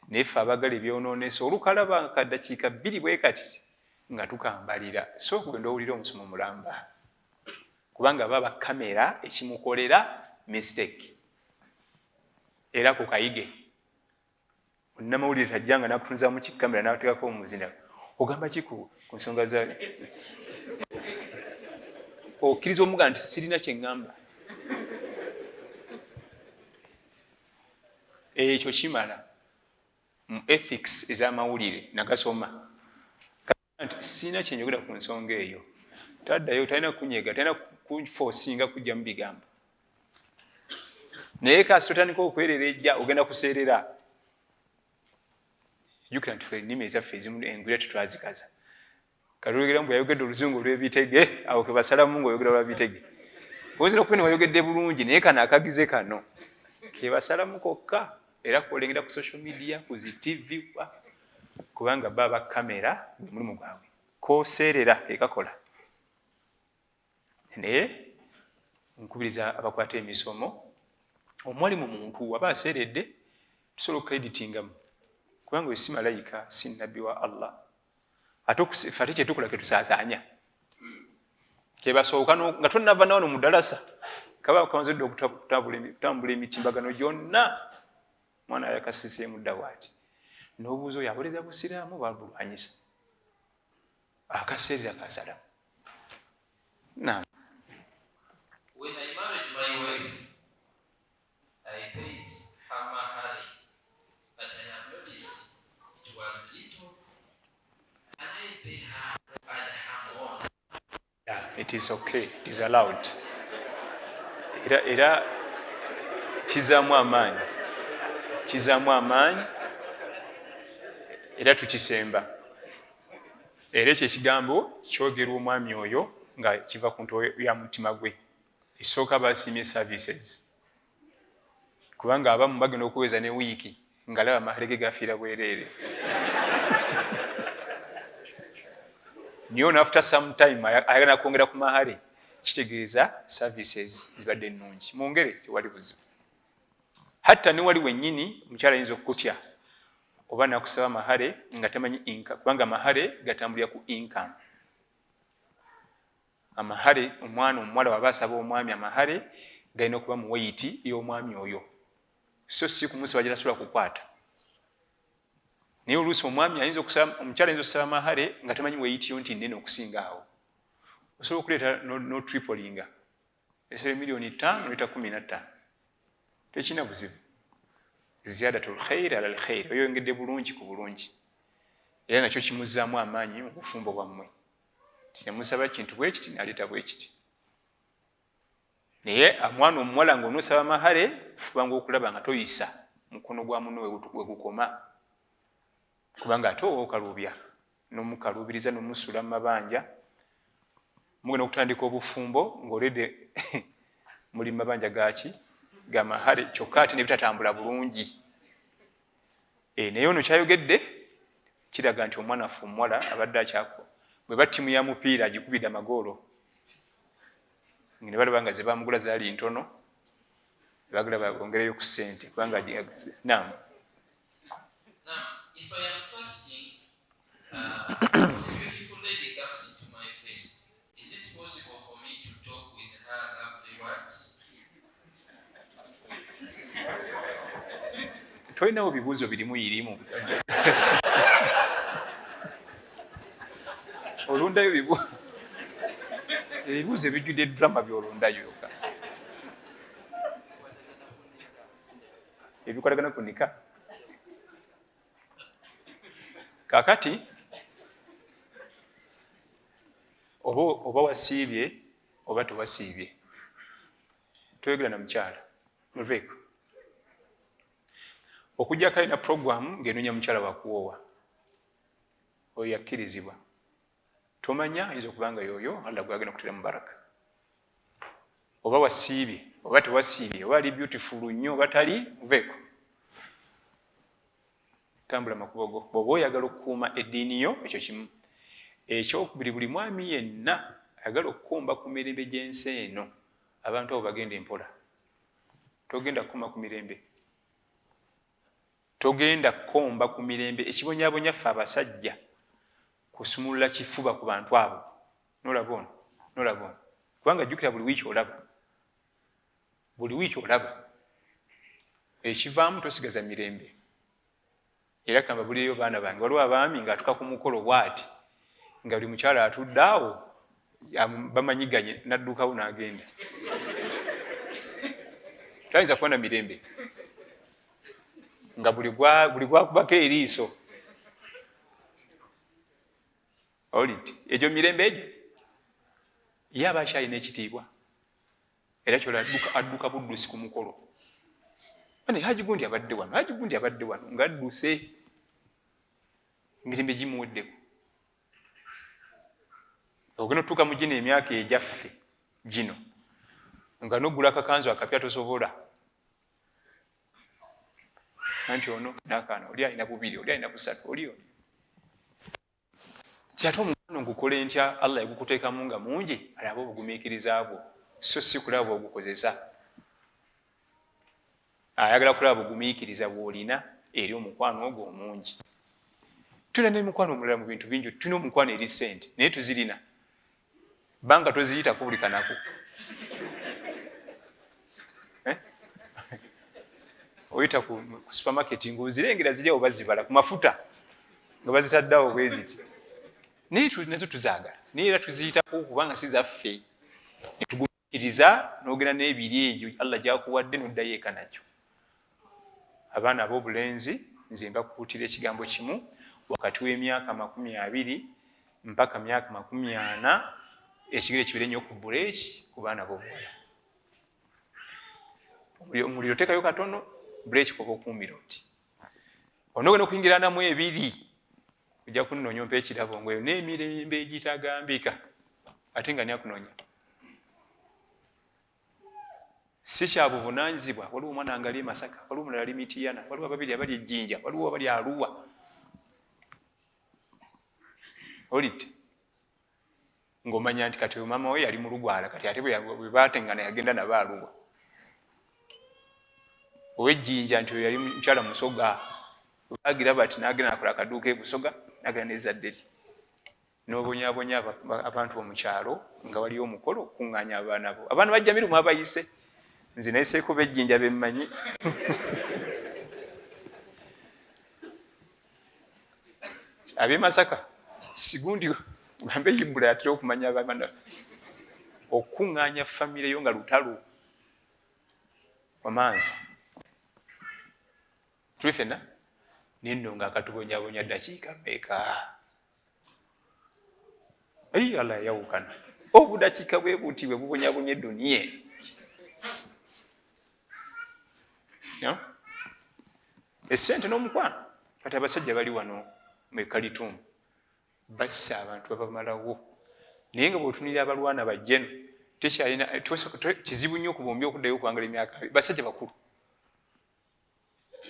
Naye ffe abaagala ebyonoonese olukalaba ka ddakiika bbiri bwe kati nga tukambalira. Sooka ogende owulire omusomo mulamba, kubanga baba kamera ekimukolera mistake. Era ku kayige munnamawulire tajjanga n'akutunuzaamu kikamera n'ateekako omuzinda. Ogamba ki ku nsonga za okkiriza omugamba nti sirina kye ŋŋamba? Ekyo kimala mu ethics ez'amawulire nagasoma. nti sirina kyenjogera ku nsonga eyo, taddayo, talina kunyega, talina kufosinga kujja mu bigambo. Naye kasi totandika okwererejja, ogenda kuseerera. Jjukira nti ffe ennimi ezaffe ezimu engwira tetwazikaza. Katulogera mbu yayogedde oluzungu olw'ebitege, awo ke basalamu ng'oyogera lwa bitege. Oyinza n'okuba ne wayogedde bulungi, naye kano akagize kano ke basalamu kokka, era kwolengera ku social media, ku zi TV, kubanga bo aba kamera gwe mulimu gwabwe. Kooseerera ke kakola. Naye nkubiriza abakwata emisomo, omwalimu muntu waba aseeredde tusobola okukaeditingamu, kubanga oyo si malayika, si nabbi wa Allah. Ate ffe ate kyetukola ketusaasaanya kebasooka nga tonnava nawano mu ddalasa, kaba kamaze dda okutambula emitimbagano gyonna. Mwana yakasiseemu dda bwati, n'obuuza oyo aboleza busiraamu oba bulwanyisa, akaseerera kasalamu. Naam. When I married my wife, I paid her mahari, but I have noticed it was little. Can I pay her or add her more? Yeah, it is okay. It is allowed. Era, era kizaamu amaanyi, kizaamu amaanyi, era tukisemba. Era ekyo ekigambo kyogerwa omwami oyo nga kiva ku ntobo ya mutima gwe. Esooka basiimye services, kubanga abamu bagenda okuweza ne wiiki nga laba amahale ge gafiira bwereere. Naye ono after some time ayagala kwongera ku mahale, kitegeeza services zibadde nnungi. Mu ngeri tewali buzibu. Hatta ne wali wennyini omukyala ayinza okukutya oba nakusaba mahale nga tamanyi income, kubanga mahale gatambulira ku income. Amahale omwana omuwala waba asaba omwami amahale galina okuba mu weight y'omwami oyo, so si kumusaba gyatasobola kukwata. Naye oluusi omwami ayinza okusaba, omukyala ayinza okusaba mahale nga tamanyi weight yo nti nnene okusinga awo. Osobola okuleeta no triplinga, esaba 5,000,000 oleeta 15, tekirina buzibu. Ziyadatul khair ala al khair, oyongedde bulungi ku bulungi, era nakyo kimuzzaamu amaanyi mu bufumbo bwammwe. Temusaba kintu bwe kiti naleeta bwe kiti. Naye omwana omuwala ng'onoosaba mahale, fubanga okulaba nga toyisa mukono gwa munno we gukoma, kubanga ate oba okaluubya n'omukaluubiriza n'omusuula mu mabanja. Mugenda okutandika obufumbo ng'olede muli mu mabanja gaki ga mahale, kyokka ate ne bitatambula bulungi. Naye ono kyayogedde kiraga nti omwana waffe omuwala abadde akyako bwe ba ttiimu ya mupiira agikubidde amagoolo, ne balaba nga ze bamugula zaali ntono, bagala bongereyo ku ssente kubanga. Naam. Now, if I am fasting, when a beautiful lady comes into my face, is it possible for me to talk with her lovely words? Tolinawo bibuuzo birimu irimu olundayo ebibuuzo ebijjudde drama byolundayo yokka ebikwatagana ku nika. Kakati oba wasiibye oba tewasiibye, toyogera na mukyala, muveeko, okujjako alina programu ng'enoonya mukyala wakuwoowa, oyo yakkirizibwa. Tomanya, ayinza okuba nga yoyo Allah gwagenda okutera mu baraka. Oba wasiibye oba tewasiibye, oba ali beautiful nnyo oba tali, muveeko, tambula makubo go bw'oba oyagala okukuuma eddiini yo. Ekyo kimu. Ekyokubiri, buli mwami yenna ayagala okukomba ku mirembe gy'ensi eno, abantu abo bagenda empola. Togenda kukoma ku mirembe, togenda kukomba ku mirembe. Ekibonyabonya ffe abasajja kusumulula kifuba ku bantu abo, nolaba ono, nolaba ono, kubanga jjukira buli wiiki olaba, buli wiiki olaba ekivaamu, tosigaza mirembe. Era kamba buliyo baana bange, waliwo abaami ng'atuka ku mukolo bw'ati nga buli mukyala atudde awo bamanyiganye, n'addukawo n'agenda, tayinza kuba na mirembe nga buli gwakubako eriiso. Olidde egyo mirembe egyo, ye aba akyalina ekitiibwa, era kyola adduka buddusi ku mukolo. Bane Haji gundi abadde wano, Haji gundi abadde wano, ng'adduse, emirembe gimuweddeko. Ogenda otuuka mu gino emyaka egyaffe gino nga n'ogula akakanzu akapya tosobola, anti ono n'akaana oli alina bubiri, oli alina busatu, oli oli Ate omukwano ngukole ntya? Allah yagukuteekamu nga mungi, alabe obugumiikiriza bwo, so si kulaba bw'ogukozesa. Ayagala kulaba bugumiikiriza bw'olina eri omukwano ogwo omungi. Tulina n'emikwano omulala mu bintu bingi, tulina omukwano eri ssente naye tuzirina, banka toziyitako buli kanaku. Eh? Oyita ku supermarket ng'ozirengera ziri awo bazibala ku mafuta nga bazitaddeawo bwe ziti, naye nazo tuzaagala, naye era tuziyitako kubanga si zaffe. Netugumiikiriza n'ogenda n'ebiri egyo Allah gy'akuwadde n'oddayo eka nakyo. Abaana ab'obulenzi nze mbakuutira ekigambo kimu, wakati w'emyaka 20 mpaka myaka 40 ekigere kibeere nnyo ku bureeki ku baana b'obuwala. Omuliro teekayo katono, bureeki kuba okuumira oti onoogenda okuyingira namu ebiri, ojja kunnoonya ompa ekirabo ngweyo n'emirembe egitagambika, ate nga ani akunoonya? Si kya buvunaanyizibwa. Waliwo omwana nga ali e Masaka, waliwo omulala ali Mityana, waliwo ababiri abali e Jinja, waliwo abali Arua. Olidde ng'omanya nti kati maama we yali mu Lugwala, kati ate bwe baatengana yagenda nabo Arua. Ow'e Jinja nti oyo yali mukyala Musoga, bagira bati n'agenda nakola akaduuka e Busoga, n'agenda n'ezzadde lye. N'obonyabonya abantu bo mu kyalo nga waliyo omukolo okukuŋŋaanya abaana bo. Abaana ba Jamiru mwabayise, nze nayiseeko b'ejjinja be mmanyi. Ab'e Masaka sigundi gambe Ibula atera okumanya abaana okukuŋŋaanya famire yo nga lutalo wamansa tuli fenna naye nno nga akatubonyabonya ddakiika mmeka? Ayi Allah yayawukana obudakiika bwe buti bwe bubonyabonya eduniya eno. Esente n'omukwano. Kati abasajja bali wano mu Khartoum basse abantu babamalawo, naye nga bw'otunulira abalwana bajjeno tekyalina kizibu nnyo ku bombi okuddayo okuwangala emyaka. Basajja bakulu,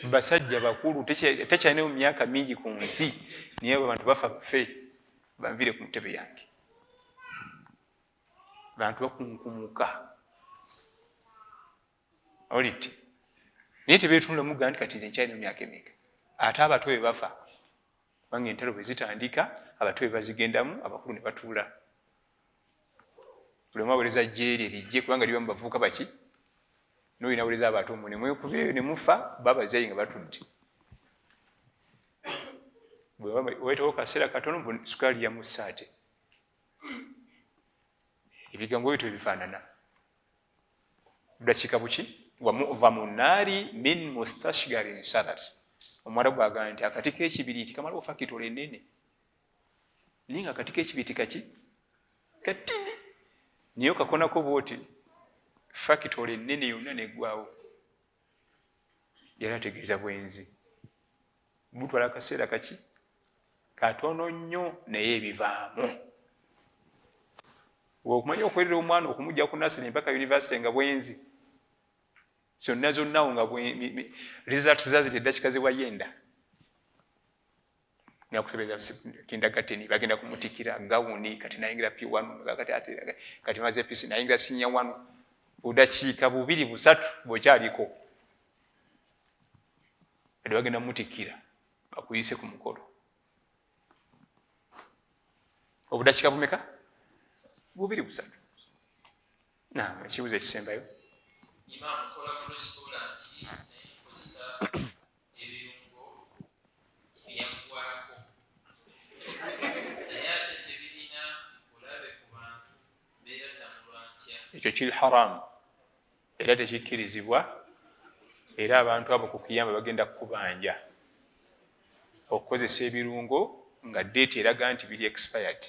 basajja bakulu, tekyalina mu myaka mingi ku nsi, naye abantu bafa bafe banvire ku ntebe yange. Bantu bakunkumuka olidde, naye tebeetunula muga nti kati nze nkyalina mu myaka emeka. Ate abato bwe bafa, kubanga entalo bwe zitandika abato bwe bazigendamu, abakulu ne batuula, buli omu aweereza jjeeri erijje, kubanga liba mu bavubuka baki n'olina aweereza abato mu ne mwekubireyo ne mufa babazeeyi nga batudde. Bwe wayitawo kaseera katono sukaali yamussa, ate ebigambo byo tebifaanana. Budakiika buki wa mu'dhamu naari min mustashgarin sharar. Omuwarabu agamba nti akati k'ekibiriiti kamalawo fakitole enene, naye nga akati k'ekibiriiti kaki katini, naye okakonako bwoti fakitole enene yonna neggwawo. Yali ategeeza bwenzi butwala akaseera kaki katono nnyo, naye ebivaamu okumanya okwerera omwana okumujja ku nursery mpaka university nga bwenzi zonna zonnawo nga results zaziri eddakiika zewayenda nakusebeza kindergarten bagenda kumutikira gawuni, kati nayingira P1, kati ate kati maze PC nayingira senior 1, budakiika bubiri busatu bwokyaliko kati bagenda mutikira bakuyise ku mukolo. Obudakiika bumeka? Bubiri busatu. Naam, ekibuuzo ekisembayo. Imam, nkola mu restaurant naye nkozesa ebirungo byaggwako, naye ate tebirina bulabe ku bantu. Mbeera namulwa ntya? Ekyo kiri haramu era tekikkirizibwa, era abantu abo ku kiyamba bagenda kukubanja okukozesa ebirungo. nga date eraga nti biri expired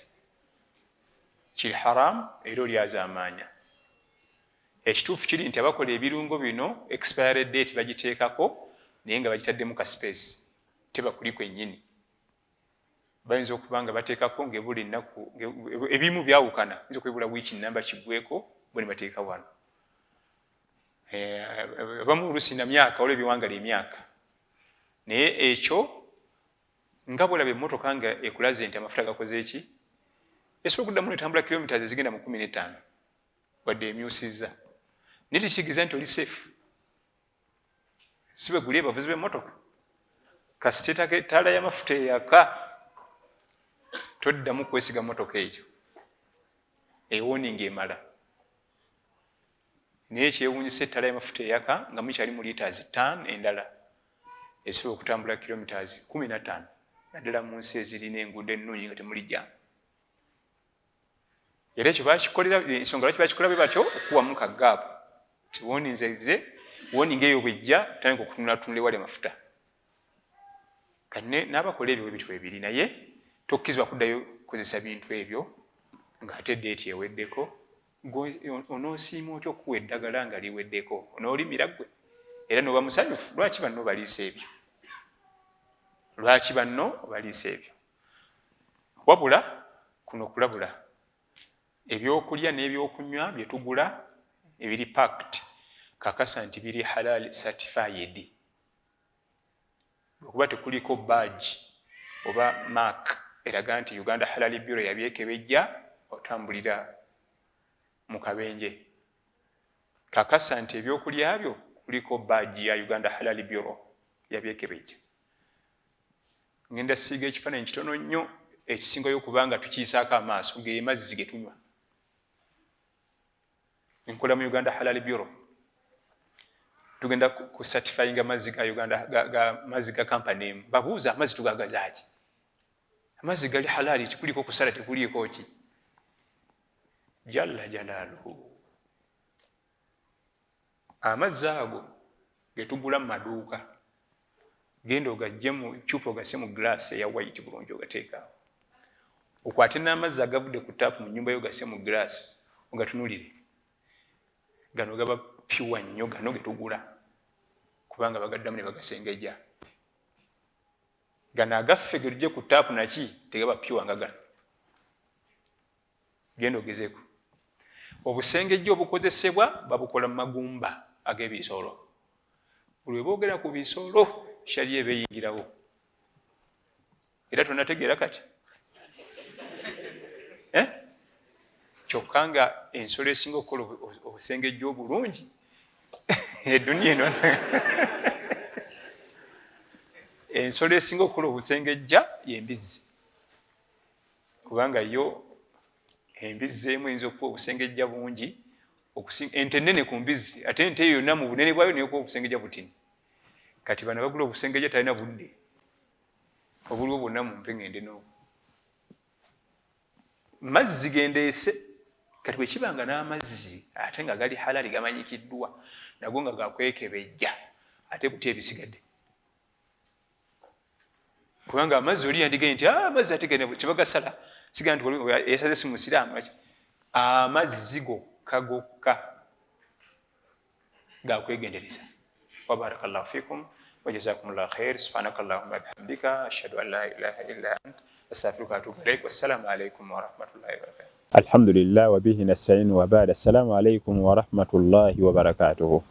kiri haram era olyazaamaanya. Ekituufu kiri nti abakola ebirungo bino expired date bagiteekako naye nga bagitaddemu ka space, teba kuli kwennyini. Bayinza okuba nga bateekako ng'ebula ennaku, ebimu byawukana, yinza okwebula wiiki nnamba kiggweko bo ne bateeka wano. Eh, abamu oluusi na myaka, waliwo ebiwangala emyaka. Naye ekyo nga bwolaba emmotoka nga ekulaze nti amafuta gakoze ki, esobola okuddamu netambula kilometres ezigenda mu 15 wadde emyusizza, naye tekitegeeza nti oli safe. Si bwe guli abavuzi b'emmotoka, kasita ettaala y'amafuta eyaka toddamu kwesiga mmotoka eyo, ewoninga emala. Naye ekyewuunyisa ettala y'amafuta eyaka nga mukyali mu litres ttaano endala ezisobola okutambula kilometres 15, naddala mu nsi ezirina enguudo ennungi nga temuli jaamu. Era ekyo bakikolera ensonga lwaki bakikola bwe batyo, okukuwamu ka gaapu ti woninze ze woninga eyo bwejja tandika okutunulatunula ewali amafuta. Kati n'abakola ebyo bwe bityo ebiri, naye tokkirizibwa kuddayo kukozesa bintu ebyo ng'ate deeti eweddeko. Onoosiima otya okukuwa eddagala nga liweddeko? Onoolimira ggwe era n'oba musanyufu? Lwaki banno obaliisa ebyo? Lwaki banno obaliisa ebyo? Wabula kuno kulabula, ebyokulya n'ebyokunywa bye tugula ebiri packed, kakasa nti biri halal certified. Bwekuba tekuliko badge oba mark eraga nti Uganda Halal Bureau yabyekebejja, otambulira mu kabenje. Kakasa nti ebyokulya byo kuliko badge ya Uganda Halal Bureau yabyekebejja. Ngenda siiga ekifaananyi kitono nnyo ekisingayo okuba nga tukiyisaako amaaso, ge mazzi ge tunywa. Nkola mu Uganda Halal Bureau, tugenda ku certifyinga mazzi ga Uganda ga, ga mazzi ga company emu. Babuuza amazzi tugagazaaki? Amazzi gali halali, tekuliiko kusala, tekuliiko ki? Jalla jalaaluhu, amazzi ago getugula mu maduuka, genda ogajje mu cupa ogase mu glass eya white bulungi, ogateekaawo, okwate n'amazzi agavudde ku taapu mu nnyumba yo ogase mu glass ogatunulire. Gano gaba pure nnyo gano getugula, kubanga bagaddamu ne bagasengejja. Gano agaffe getujje ku taapu naki tegaba pure nga gano. Genda ogezeeko. Obusengejja obukozesebwa babukola mu magumba ag'ebisolo. Buli lwe boogera ku bisolo, sharia eba eyingirawo. Era tonategeera kati? Eh? Kyokka nga ensolo esinga okukola obusengejja obulungi eduniya eno, ensolo esinga okukola obusengejja y'embizzi, kubanga yo embizzi emu eyinza okuba obusengejja bungi ente ennene ku mbizzi, ate ente eyo yonna mu bunene bwayo neyokuba obusengejja butini. Kati bano bagula obusengejja talina budde obuliwo bwonna mumpe ngende n'obu mazzi gendeese. Kati bwe kiba nga n'amazzi ate nga gali halali gamanyikiddwa nago nga gakwekebejja, ate buti ebisigadde, kubanga amazzi oli yandigaye nti ah, amazzi ate tebagasala, siga nti eyasaze si musiraamu. Amazzi gokka gokka gakwegendereza. Wabarakallahu fikum wajazakumullahu khair. Subhanakallahumma bihamdika, ashhadu an la ilaha illa ant, astaghfiruka wa atubu ilaik. Wassalamu alaikum warahmatullahi wabarakatuh. Alhamdulillah wabihi nasta'in wa ba'da. Assalamu alaikum warahmatullahi wabarakatuhu.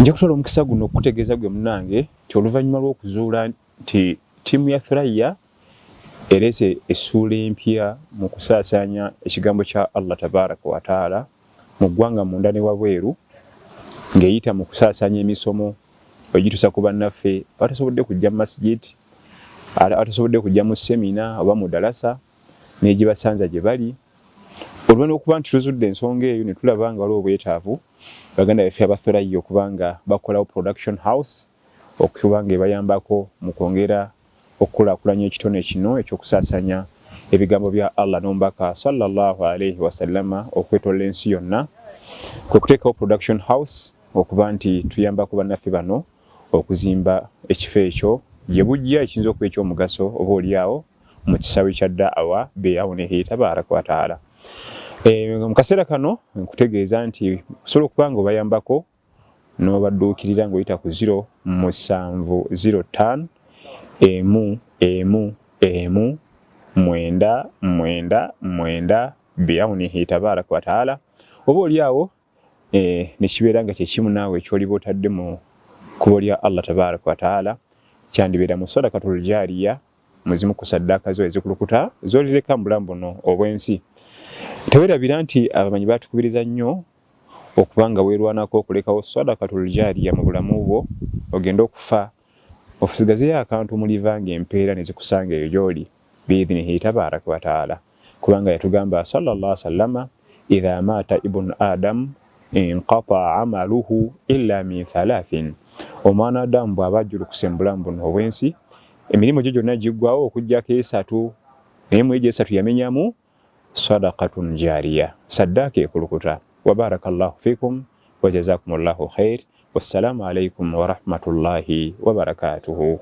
Nja kutwala omukisa guno okukutegeeza gwe munange nti oluvannyuma lw'okuzuula nti ttiimu ya Thuraya ereese essuula empya mu kusaasaanya ekigambo kya Allah tabaraka wa taala mu ggwanga munda ne wabweru ng'eyita mu kusaasaanya emisomo ogituusa ku bannaffe abatasobodde kujja mu masjid, abatasobodde kujja mu semina oba mu dalasa n'egibasanza gye bali. Oluvannyuma lw'okuba nti tuzudde ensonga eyo ne tulaba nga waliwo obwetaavu baganda baffe aba Thuraya okuba nga bakolawo production house okuba nga ebayambako mu kwongera okukulaakulanya ekitone kino eky'okusaasanya ebigambo bya Allah n'omubaka sallallahu alaihi wasallama okwetolola ensi yonna, kwe kuteekawo production house okuba nti tuyambako bannaffe bano okuzimba ekifo ekyo. gye bujja ekiyinza okuba ekyomugaso oba oliawo mu kisaawe kya da'awa biaunihi tabaraka wataala. Eh, mu kaseera kano nkutegeeza nti osobola okuba nga obayambako n'obadduukirira ng'oyita ku 0 7 0 5 emu emu emu 9 9 9 biaunihi tabaraka wataala oba oliawo eh, nekibeera nga kyekimu naawe ekyoliba otadde mu kkubo lya Allah tabaraka wataala kyandibeera mu sadakatul jariya muzimu ku saddaaka zo ezikulukuta zolireka mu bulamu buno obw'ensi. Tewerabira nti abamanyi batukubiriza nnyo okuba nga weerwanako okulekawo sadakatul jariya mu bulamu bwo ogende okufa ofusigazeyo akantu muliva ng'empeera ne zikusanga eyo gy'oli biidhinihi tabaraka wataala kubanga yatugamba sallallahu sallama idha maata ibnu adam inqataa amaluhu illa min thalathin omwana adamu bw'aba ajjulukuse mu bulamu buno obw'ensi emirimu gye gyonna giggwawo okuggyako esatu naye mu egyo esatu yamenyamu sadakatun jariya saddaaka ekulukuta wabaraka llahu fikum wajazakum llahu khair wassalamu alaikum warahmatullahi wabarakatuhu.